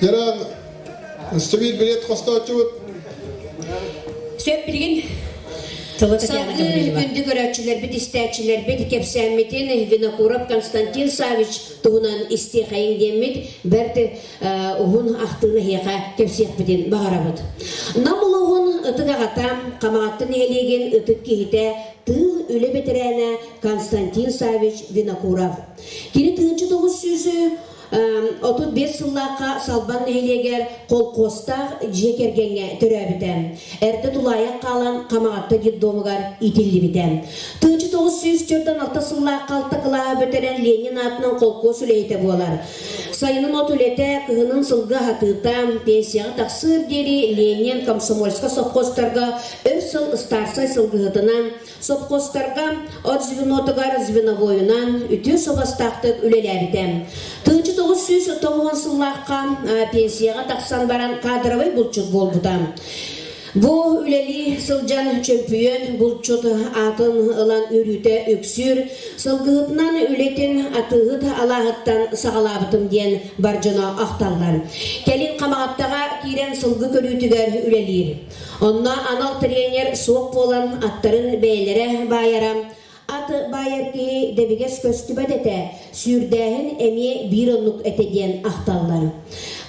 Яран, өссө биир билет хостооччубут. Сөп билигин тылы Татьяна Салгыы Гаврильева. күндү көрөөччүлэрбит, истээччилэрбит кэпсээммитин Винокуров Константин Савич туһунан истиэхэйиҥ диэммит бэрт уһун ахтыыны эһиэхэ кэпсиэхпитин баҕарабыт. Нам улууһун ытык аҕата, Хамаҕатта нэһилиэгин ытык киһитэ, тыыл үлэ бэтэрээнэ Константин Савич Винокуров. Кини 1935 сыллаахха Салбан нэһилиэгэр колхозтаах дьиэ кэргэҥҥэ төрөөбүтэ. Эрдэ тулаайах хаалан Хамаҕатта детдомугар иитиллибитэ. 1946 сыллаахха алта кылааһы бүтэрэн Ленин аатынан холкуос үлэһитэ буолар. Сайынын от үлэтэ, кыһынын сылгы аһатыыта, пенсияҕа тахсыар диэри Ленин комсомольскай совхозтарга өр сыл ыстаарсай сылгыһытынан, совхозтарга от звенотугар звеновойунан үтүө суобастаахтык үлэлээбитэ. 1990 сыллаахха пенсияҕа тахсан баран кадровай булчут буолбута. Бу үлэлии сылдьан чөмпүйүөн булчут аатын ылан үөрүүтэ үксүүр, сылгыһытынан үлэтин атыыһыт алааһыттан саҕалаабытым диэн бар дьоно ахталлар. Кэлин Хамаҕаттаҕа киирэн сылгы көрүүтүгэр үлэлиир. Онно анал тренер суох буолан аттарын бэйэлэрэ баайара, Ат баайар киһи дэбигэс көстүбэт этэ, сүүрдээһин эмиэ биир оннук этэ диэн ахталлар.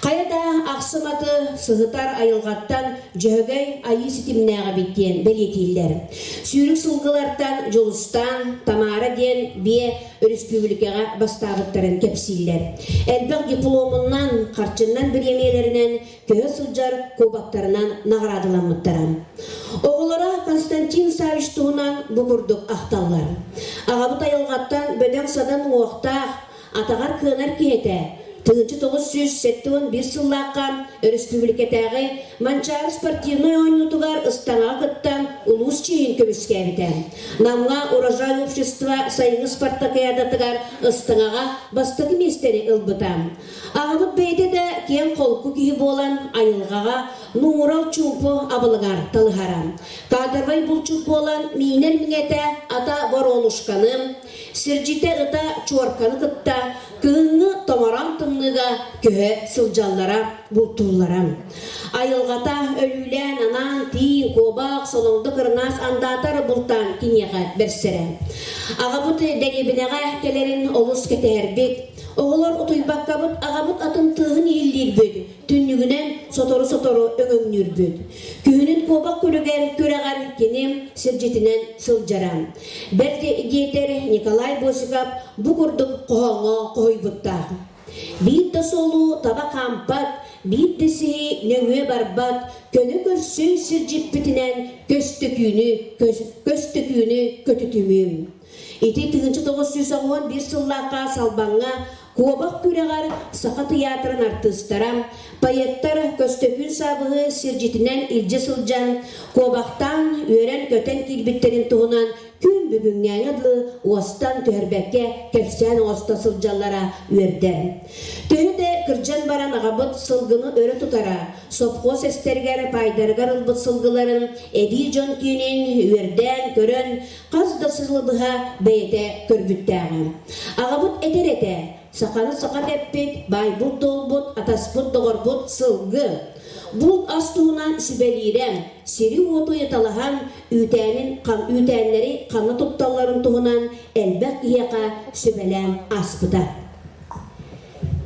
Хайа да ахсым аты сыһытар айылҕаттан Дьөһөгөй айыы ситимнээх эбит диэн бэлиэтииллэр. Сүүрүк сылгылартан Дьулустаан, Тамара диэн биэ өрөспүүбүлүкэҕэ бастаабыттарын кэпсииллэр. Элбэх дипломунан, харчынан бириэмийэлэринэн көһө сылдьар кубоктарынан наҕараадаламмыттара. Оҕолоро Константин Савич туһунан бу курдук ахталлар. Аҕабыт айылҕаттан бөдөҥ-садан уҥуохтаах, атаҕар кыанар киһи этэ. 1971 сыллаахха өрөспүүбүлүкэтээҕи Манчаары спортивнай оонньуутугар ыстаҥаҕа кыттан улуус чиэһин көмүскээбитэ. Намҥа Урожай общество сайыҥҥы спартакиадатыгар ыстаҥаҕа бастакы миэстэни ылбыта. Аҕабыт бэйэтэ да киэҥ-холку киһи буолан айылҕаҕа нуурал чуумпу абылыгар талыһара. Кадровай булчут буолан миинэр миҥэтэ ата Воронушканы, сирдьитэ ыта Чуорканы кытта кыһыҥҥы томороон тымныыга көһө сылдьаллара, бултууллара. Айылҕата өлүүлээн анаан тииҥ, куобах, солоҥдо кырынаас андаатар бултаан киниэхэ бэрсэрэ. Аҕабыт дэриэбинэҕэ кэлэрин олус кэтэһэрбит. Оҕолор утуйбаккабыт аҕабыт атын тыаһын иһиллиирбит, түннүгүнэн сотору-сотору өҥөҥнүүрбүт. Күһүнүн куобах күлүгэр күрэҕэр кини сирдьитинэн сылдьара. Бэрт диэтэр Николай Босиков бу курдук хоһооҥҥо хоһуйбуттаах. Биир да суолу таба хаампат, биир да сиһи нөҥүө барбат, көнө көрсүү сирдьиппитинэн көстөкүүнү, көстөкүүнү көтүтүмүм. Ити 1981 сыллаахха Салбаҥҥа Куобах күрэҕэр Саха тыйаатырын артыыстара, поэттар Көстөкүүн Саабыһы сирдьитинэн илдьэ сылдьан, куобахтаан, үөрэн-көтөн киирбиттэрин туһунан күн бүгүҥҥээҥи дылы уостан түһэрбэккэ кэпсээн оҥосто сылдьаллара үөрдэр. Төһө да кырдьан баран аҕабыт сылгыны өрө тутара, сопхуос эстэригэр паайдарыгар ылбыт сылгыларын эбии дьон киинин үөрдээн көрөн хас да сылы быһа бэйэтэ көрбүттээҕэ. Аҕабыт этэр этэ, саханы саха дэппит, баайбыт-дуолбут, атаспыт-доҕорбут сылгы. Булт ас туһунан сүбэлиирэ, сири-уоту ыйыталаһан, үүтээнин, үүтээннэри ханна тутталларын туһунан элбэх киһиэхэ сүбэлээн ааспыта.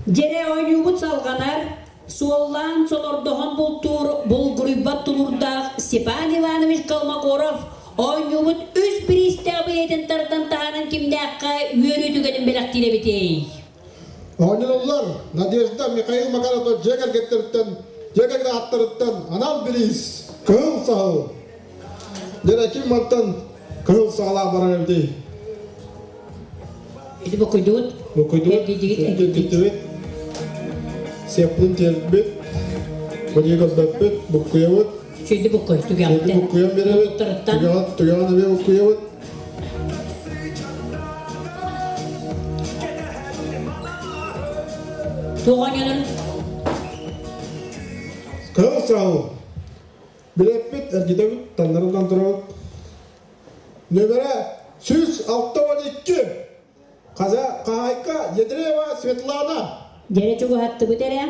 Дьэрэ оонньуубут салҕанар, Суоллаан сонордоһон бултуур булгуруйбат тулуурдаах Степан Иванович Колмогоров оонньуубут үс бириистээх билиэтин тардан таһааран кимнээххэ үөрүү түгэнин бэлэхтиир эбитий? Оонньонуллар Надежда Михаил Макарова дьиэ кэргэттэриттэн, дьиэ кэргэн ааттарыттан анал бириис Кыһыл саһыл. Дьэ ким мантан кыһыл саҕалаах барар эбитий? Ити бокуйдубут. Бокуйдубут. Эргийдигит. Сеппин тиэрбит. Бу көрбөппүт, буккуйабыт. Чүйдү буккуй, түгэҕиттэн. Буккуйан беребит. Түгэҕин, түгэҕин эмиэ буккуйабыт. Туох оонньонор? Кыһыл саһыл. Билэппит, эргитэбит, таннарынан турабыт. Нөмэрэ 162. Хаһаайка Ядреева Светлана. Дьэрэ чугаһаттыбыт эрэ.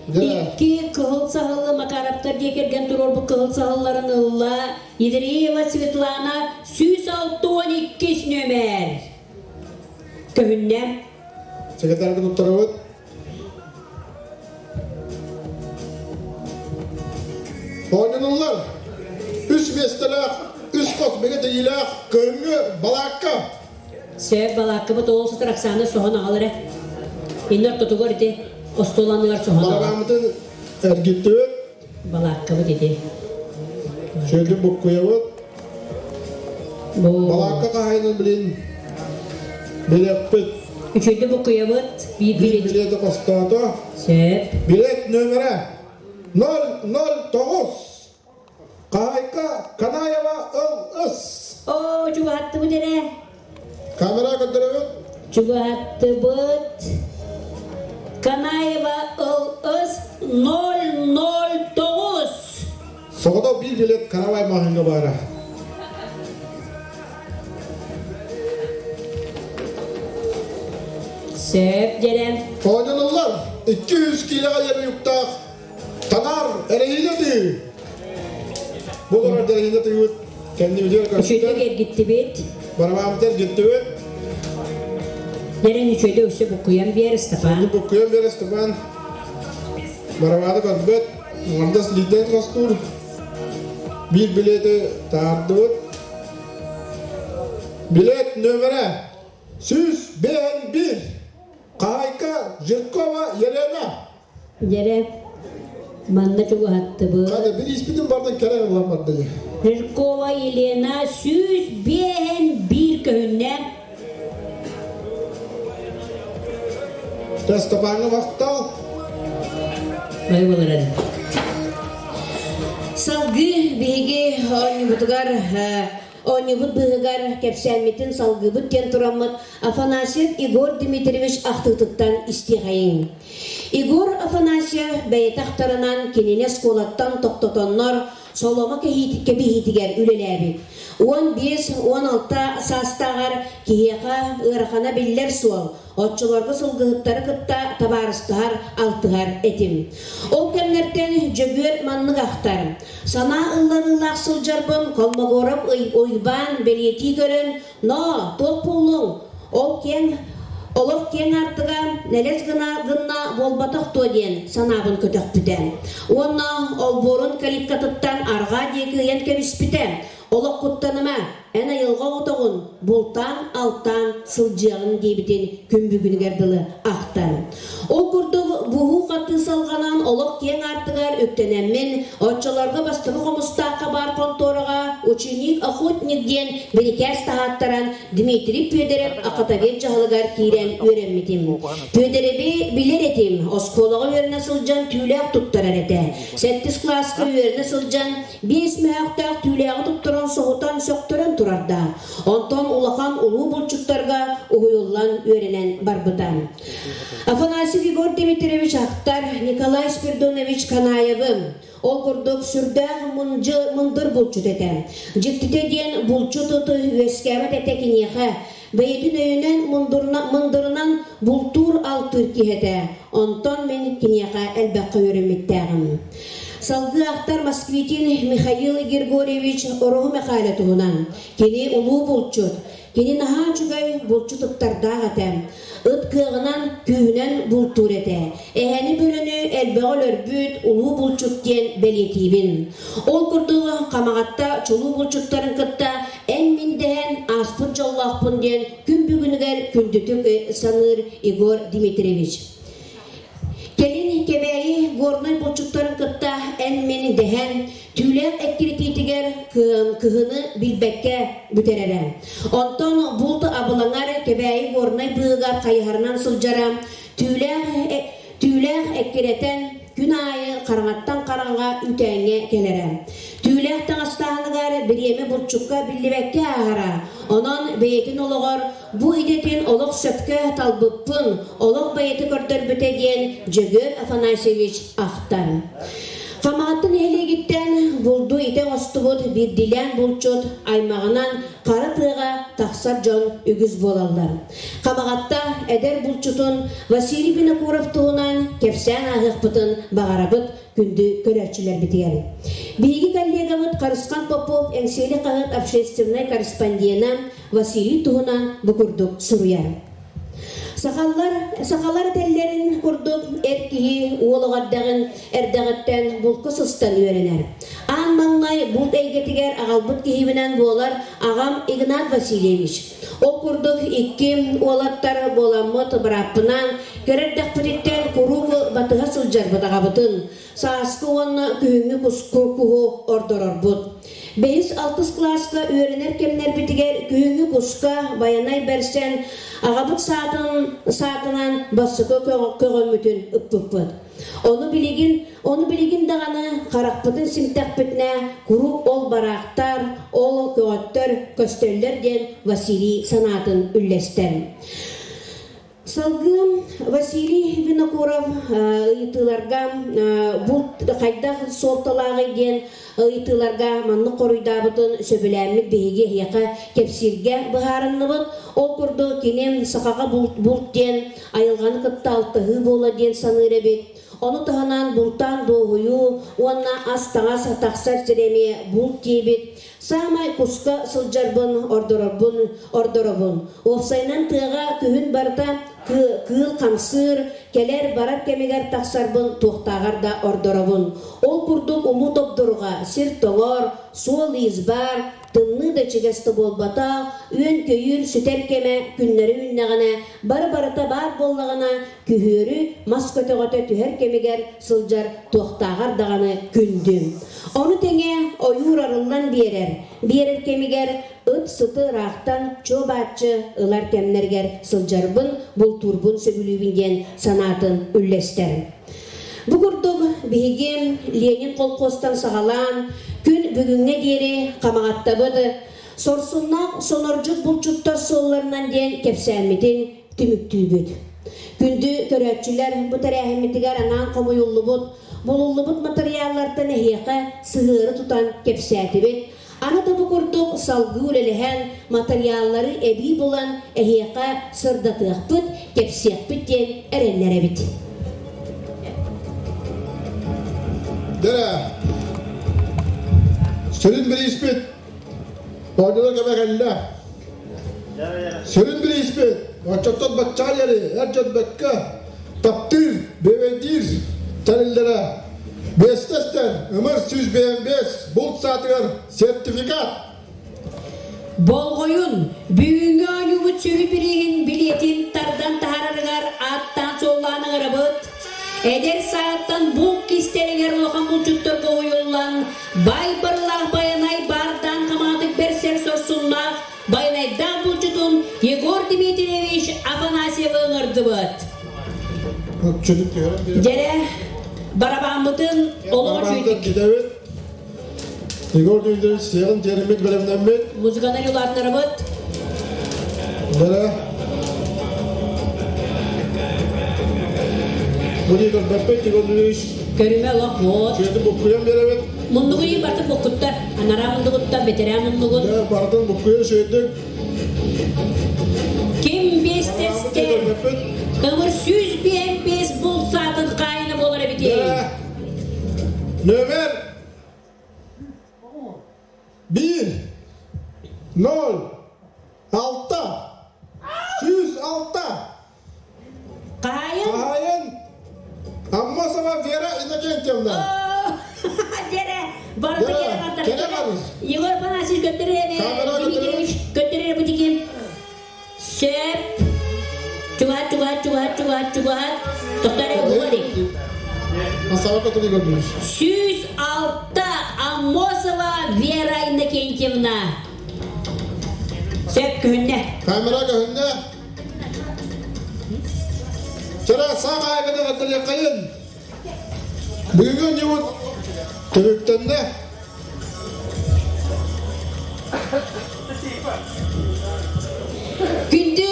Икки кыһыл саһыллы Макаровтар дьиэ кэргэн туруорбут кыһыл саһылларын ылла Ядреева Светлана 162 нүөмэр. Көһүннэ. Секретарьга туттарабыт. Оонньонуллар үс миэстэлээх, үс хос бигэ тэйиилээх кыһыҥҥы балаакка. Сөп балааккабыт ол сытар Оксана соһон аҕал эрэ. Иннэ ортотугар ити остуол анныгар соһон аҕал. Балаҕаммытын эргиттибит. Балааккабыт ити. Шөдү буккуйабыт. Балаакка хаһайынан билин билэппит. Үчүгэй буккуйабыт. Биир Биир билети хостоото. Сөп. Билет нөмерэ 009. Хаһайка Канаева ыл-ыс. Оо, чугаһаттыбыт эрэ. Камера көрдөрөбүт. Чугаһаттыбыт. Канаева ыл-ыс 009. Соҕотох биир билет каравай маҕаһыыҥҥа баара. Сөп дьэрэ. Оонньонуллар 200 киилэҕэ диэри уйуктаах Танар эрэһиинэ тыы. Бу олорор эрэһиинэ тыыбыт кэннибитигэр көстөр. Үчүгэйдик эргиттибит. Барабааммыт эргиттибит. Дэрэн үчүгэйдик өссө буккуйан биэр, Степан. Буккуйан биэр, Степан. Барабааны көрбөт, аҥардас илиитинэн хостуур. Биир билиэти таһаардыбыт. Билиэт нөмэрэ 151. Хаһаайка Жиркова Елена. Дьэрэ, манна чугаһаттыбыт. Хата бирииспитин бардан кэрэ ылан барда дии. Жиркова Елена 151 көһүннэ. Степаҥҥа махтал. Бай боларан. Салгыы биһиги оонньуубутугар оонньуубут быыһыгар кэпсээммитин салгыыбыт диэн тураммыт Афанасьев Егор Дмитриевич ахтыытыттан истиэхэйиҥ. Егор Афанасьев бэйэтэ ахтарынан кинини оскуолаттан тохтотоннор соломо кэбиһиитигэр үлэлээбит. 15-16 саастааҕар киһиэхэ ыарахана биллэр суол, оччолорго сылгыһыттары кытта табаарыстаһар, алтыһар этим. Ол кэмнэртэн Дьөгүөр маннык ахтар. Санаа ылларыылаах сылдьарбын Колмогоров Уйбаан бэлиэтии көрөн, «Ноо, туох буоллуҥ? Ол киэҥ олох киэҥ аартыга нэлэс гына гынна буолбатах дуо диэн санаабын көтөхпүтэ. Уонна олбуорун калиткатыттан арҕаа диэки ыйан кэбиспитэ. Олох куттаныма, эн айылҕа оҕотоҕун, бултаан-алтаан сылдьыаҕыҥ диэбитин күн бүгүнүгэр дылы ахтар. Ол курдук буһуу-хатыы салҕанан олох киэҥ аартыгар үктэнэммин, оччолорго бастакы Хомустаахха баар хонтуораҕа ученик-охотник диэн бирикээс таһааттаран Дмитрий Пүөдэрэп охотовед дьаһалыгар киирэн үөрэммитим. Пүөдэрэби билэр этим, оскуолаҕа үөрэнэ сылдьан түүлээх туттарар этэ. Сэттис кылааска үөрэнэ сылдьан биэс мөһөөхтөөх түүлээҕи туттаран соһутан сөхтөрөн турардаах. Онтон улахан улуу булчуттарга уһуйуллан үөрэнэн барбыта. Афанасьев Егор Дмитриевич ахтар Николай Спиридонович Канаевы ол курдук сүрдээх мындьы мындыр булчут этэ. Дьиктитэ диэн булчут ыты үөскээбэт этэ киниэхэ. Бэйэтин өйүнэн мындырынан бултуур алтыыр киһи этэ. Онтон мин киниэхэ элбэххэ үөрэммиттээҕим. Салгыы ахтар Москвитин Михаил Григорьевич Ороһу Мэхээлэ туһунан. Кини улуу булчут. Кини наһаа үчүгэй булчут ыттардаах этэ. Ыт кыаҕынан, күүһүнэн бултуур этэ. Эһэни бөрөнү элбэҕи өлөрбүт улуу булчут диэн бэлиэтиибин. Ол курдук Хамаҕатта чулуу булчуттарын кытта эн-мин дэһэн ааспыт дьоллоохпун диэн күн бүгүнүгэр күндүтүк саныыр Егор Дмитриевич. Кэлин Кэбээйи горнай булчуттарын кытта эн-мин дэһэн, түүлээх эккирэтиитигэр кыһыны билбэккэ бүтэрэрэ. Онтон булт абылаҥар Кэбээйи горнай быыһыгар хайыһарынан сылдьара, түүлээх, түүлээх эккирэтэн күн аайы хараҥаттан хараҥаҕа үүтээҥҥэ кэлэрэ. Түүлээх таҥастааһыныгар бириэмэ булчукка биллибэккэ ааһара. Онон бэйэтин олоҕор Бу идэтин олох сөпкө талбыппын, олох бэйэтэ көрдөрбүтэ диэн Дьөгүөр Афанасьевич ахтар. Хамаҕатта нэһилиэгиттэн булду итэ оҥостубут биирдиилээн булчут аймаҕынан хара тыаҕа тахсар дьон үгүс буолаллар. Хамаҕатта эдэр булчутун Василий Винокуров туһунан кэпсээн ааһыахпытын баҕарабыт күндү көрөөччүлэрбитигэр. Биһиги коллегабыт Харысхан Попов Эҥсиэли хаһыат общественнай корреспондена Василий туһунан бу курдук суруйар. Сахалар, сахалар этэллэрин курдук эр киһи уол оҕо эрдэҕин эрдэҕиттэн булка сыстан үөрэнэр. Аан маҥнай булт эйгэтигэр аҕалбыт киһибинэн буолар аҕам Игнат Васильевич. Ол курдук икки уолаттар буоламмыт бырааппынаан кыра эрдэхпититтэн куруук батыһа сылдьарбыт аҕабытын, сааскы уонна күһүҥҥү куһу ордорорбут. Бэһис алтыс кылааска үөрэнэр кэмнэрбитигэр күһүҥҥү куска байанай бэрсэн аҕабыт саатын саатынан бастакы көҕөммүтүн ыппыппыт. Ону билигин ону билигин даҕаны харахпытын симтэхпитинэ куруук ол бараахтар, ол көҕөттөр көстөллөр диэн Василий санаатын үллэстэр. Салгыы Василий Винокуров ыйытыыларга булт хайдах суолталааҕый диэн ыйытыыларга маннык хоруйдаабытын сөбүлээммит биһиги эһиэхэ кэпсииргэ быһаарынныбыт. Ол курдук кини сахаҕа булт, булт диэн айылҕаны кытта алтыһыы буола диэн саныыр эбит. Ону таһынан бултаан дуоһуйуу уонна ас-таҥас тахсар сирэ эмиэ булт диэбит. Саамай куска сылдьарбын ордорорбун ордоробун. Уопсайынан тыаҕа күһүн барыта кыыл хамсыыр, кэлэр-барар кэмигэр тахсарбын туохтааҕар да ордоробун. Ол курдук улуу добдурҕа, сир тоҥор, суол-иис баар, тымныы да ичигэс да буолбатах, үөн-көйүүр сүтэр кэмэ күннэри үүннэҕинэ, бары-барыта баар буоллаҕына, күһүөрү мас көтөҕөтө түһэр кэмигэр сылдьар туохтааҕар даҕаны күндү. Ону тэҥэ ойуур арыллан биэрэр, биэрэр кэмигэр ыт сыты ыраахтан чуо-бааччы ылар кэмнэригэр сылдьарбын, бултуурбун сөбүлүүбүн диэн санаатын үллэстэр. Бу курдук биһиги Ленин колхозтан саҕалаан күн бүгүҥҥэ диэри Хамаҕаттабыт сорсуннаах сонордьут булчуттар суолларынан диэн кэпсээммитин түмүктүүбүт. Күндү көрөөччүлэр, бу тэрээһиммитигэр анаан хомуйуллубут, булуллубут матырыйааллартан эһиэхэ сыһыары тутан кэпсээтибит. Аны да бу курдук салгыы үлэлэһэн, матырыйааллары эбии булан эһиэхэ сырдатыахпыт, кэпсиэхпит диэн эрэннэрэбит. Дэрэ, сүрүн бирииспит оонньуулар кэмэ кэллэ. Сүрүн бирииспит оччоттон баччаҕа диэри эр дьон бэккэ таптыыр, бүөбэйдиир тэриллэрэ биэстэстэн ымыр 155 булт саатыгар сертификат. Болҕойун, бүгүҥҥү оонньуубут сүрүн бирииһин билиэтин тардан таһаарарыгар ааттаан-суоллаан ыҥырабыт. Эдэр сааттан булт кистэлэҥэр улахан булчуттарга уһуйуллан, бай барылаах Байанай баардаан хамаатык бэрсэр сорсуннаах Байанайдаах булчутун Егор Дмитриевич Афанасьевы ыҥырдыбыт. Дьэрэ, барабааммытын олох үчүгүйдүк. Егор Дмитриевич сиэҕин тиэриммит бэлэмнэммит. Музыканы юлаатнарабыт. Дьэрэ. Бу дии көрбөппүт Егор Дмитриевич. Көрүмэ олох вот. Чүөтү буккуйан биэрэбит. Муннугу барты буккуттар. Анараа муннугуттан бэтэрээн муннугун. Дьэ, барытын буккуйан үчүгэйдик. Ким биэстэстэр? Ымыр 105 булт саатын хаайына буолар эбитий? Нөмер 1 0 6 106 Хаһайын? Хаһайын Аммосова Вера Иннокентьевна. Вера, барыта кэлэ бардар. Егор Афанасьевич көттөрөр Дмитриевич көттөрөр бутикин. Сөп. Чугаһат, чугаһат, чугаһат, чугаһат, чугаһат. Тоқтар говори. 106 Аммосова Вера Иннокентьевна. Сөп көһүннэ. Камера көһүннэ. Чара саах аайганы аттарыаххайын. Бүгүҥҥү оонньуубут түмүктэннэ. Күндү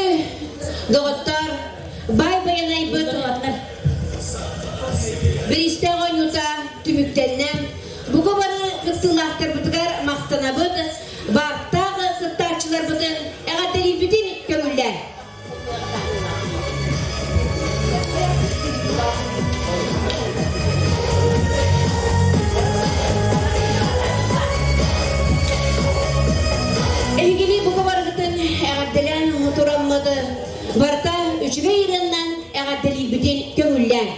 доҕоттор, баай байанайбыт бириистээх оонньуута түмүктэннэ. Бука бары кыттыылаахтарбытыгар махтанабыт, баартаах кыттааччыларбытын эҕэрдэлиирбитин көҥүллээн. Эһигини бука барыгытын эҕэрдэлээн тураммыт барыта үчүгэй ырыаннан эҕэрдэлиирбитин көҥүллээн.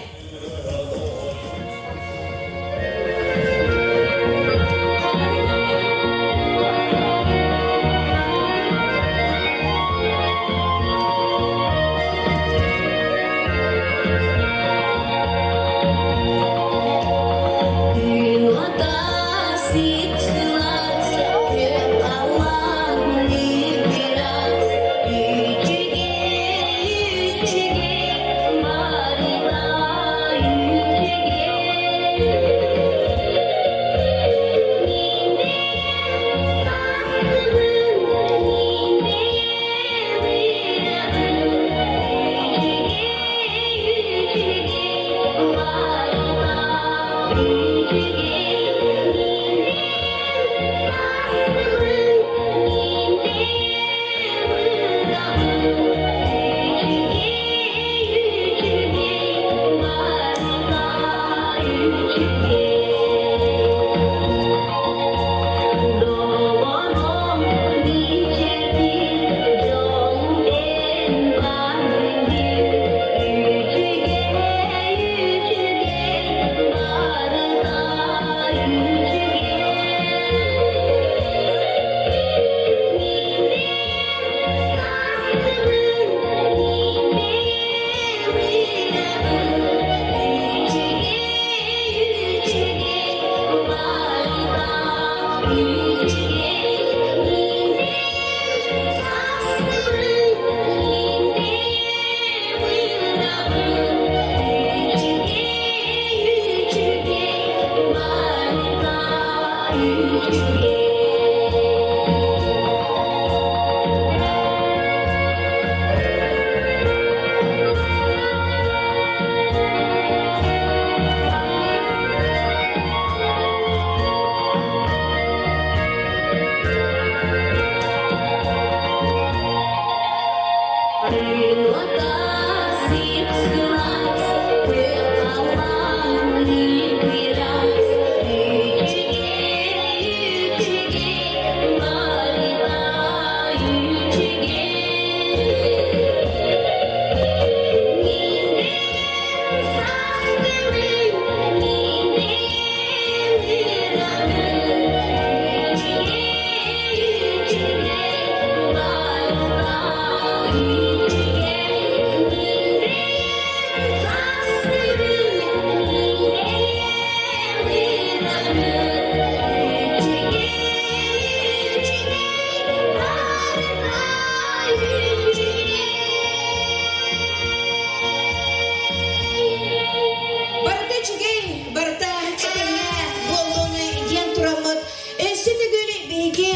Барыта үчүгэй, барыта этэҥҥэ буоллун диэн тураммыт өссө төгүл биһиги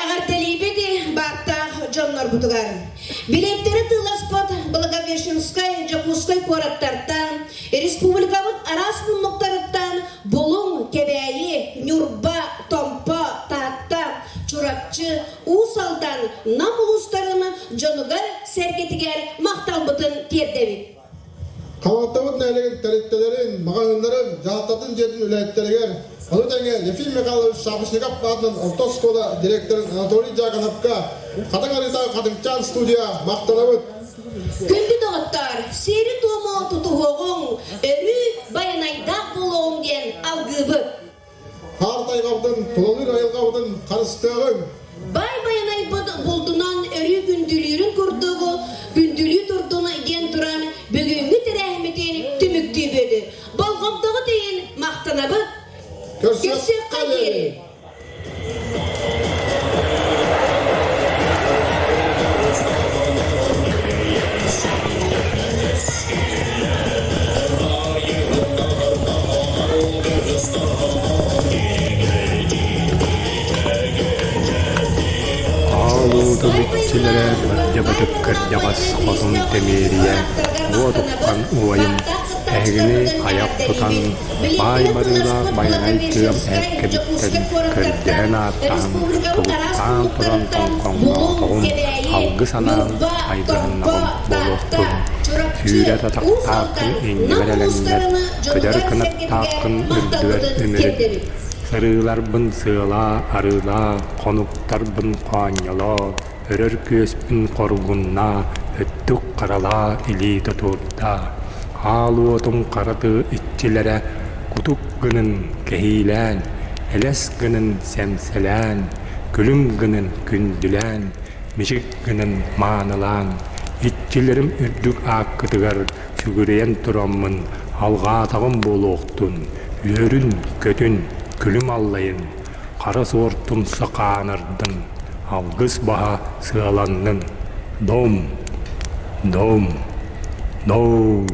эҕэрдэлиибит бааттаах дьоннорбутугар. Билеттэри тыыласпыт Благовещенскай, Дьокуускай куораттартан, республикабыт араас муннуктарыттан Булуҥ, Кэбээйи, Ньурба, Томпо, Таатта, Чурапчы, Уус Алдан, Нам улуустарын дьонугар-сэргэтигэр махталбытын тиэрдэбит. Хамаҕаттабыт нэһилиэгин тэрилтэлэрин, маҕаһыыннарын, дьаһалтатын дьиэтин үлэһиттэригэр, ону тэҥэ Ефим Михайлович Шапошников аатынан орто оскуола директорын Анатолий Дьяконовка, Хатыҥ Арыытааҕы Хатыҥчаан студия махтанабыт! Күндү доҕоттоор, сиэри-туому тутуһуоҕуҥ, өрүү байанайдаах буолуоҕуҥ диэн алгыыбыт! Хаар тайҕабытын, тулалыыр айылҕабытын харыстыаҕыҥ! Бай байанайбыт булдунан өрүү күндүлүүрүн курдук күндүлүү турдун диэн туран бүгүҥҥү тэрээһиммитин түмүктүүбүт. Болҕомтоҕут иһин махтанабыт. Көрсүөххэ диэри! Аалыытын иччилэрэ бырдьабытык кырдьаҕас хотун Тэмиэрийэ уот уххан уойум, эһигини айах тутан, баай барыылаах байанай тыам эркэбиттэн көрдөһөн ааттаһан, тулуктаан туран тоҥхоҥноотоҕум, алгыс анаан айгыһыннаҕым буолуохтун. Сүүрэр атахтааххын иннибэр элэҥнэт, көтөр кынаттааххын үрдүгэр үмүрүт. Сырыыларбын сыалаа, арыылаа, хонуктарбын хоонньолоо, өрөр күөспүн хоргуннаа, өттүк харалаа, илии тутуурдаа. Аал уотум хара тыы иччилэрэ кутук гынын кэһиилээн, элэс гынын сэмсэлээн, күлүм гынын күндүлээн, мичик гынан маанылаан, иччилэрим үрдүк ааккытыгар сүгүрүйэн тураммын алҕаатаҕым буолуохтун, үөрүн, көтүн, күлүм аллайын, хара суор тумса хаанырдын, алгыс баһа сыаланнын. Дом! Дом! Дом!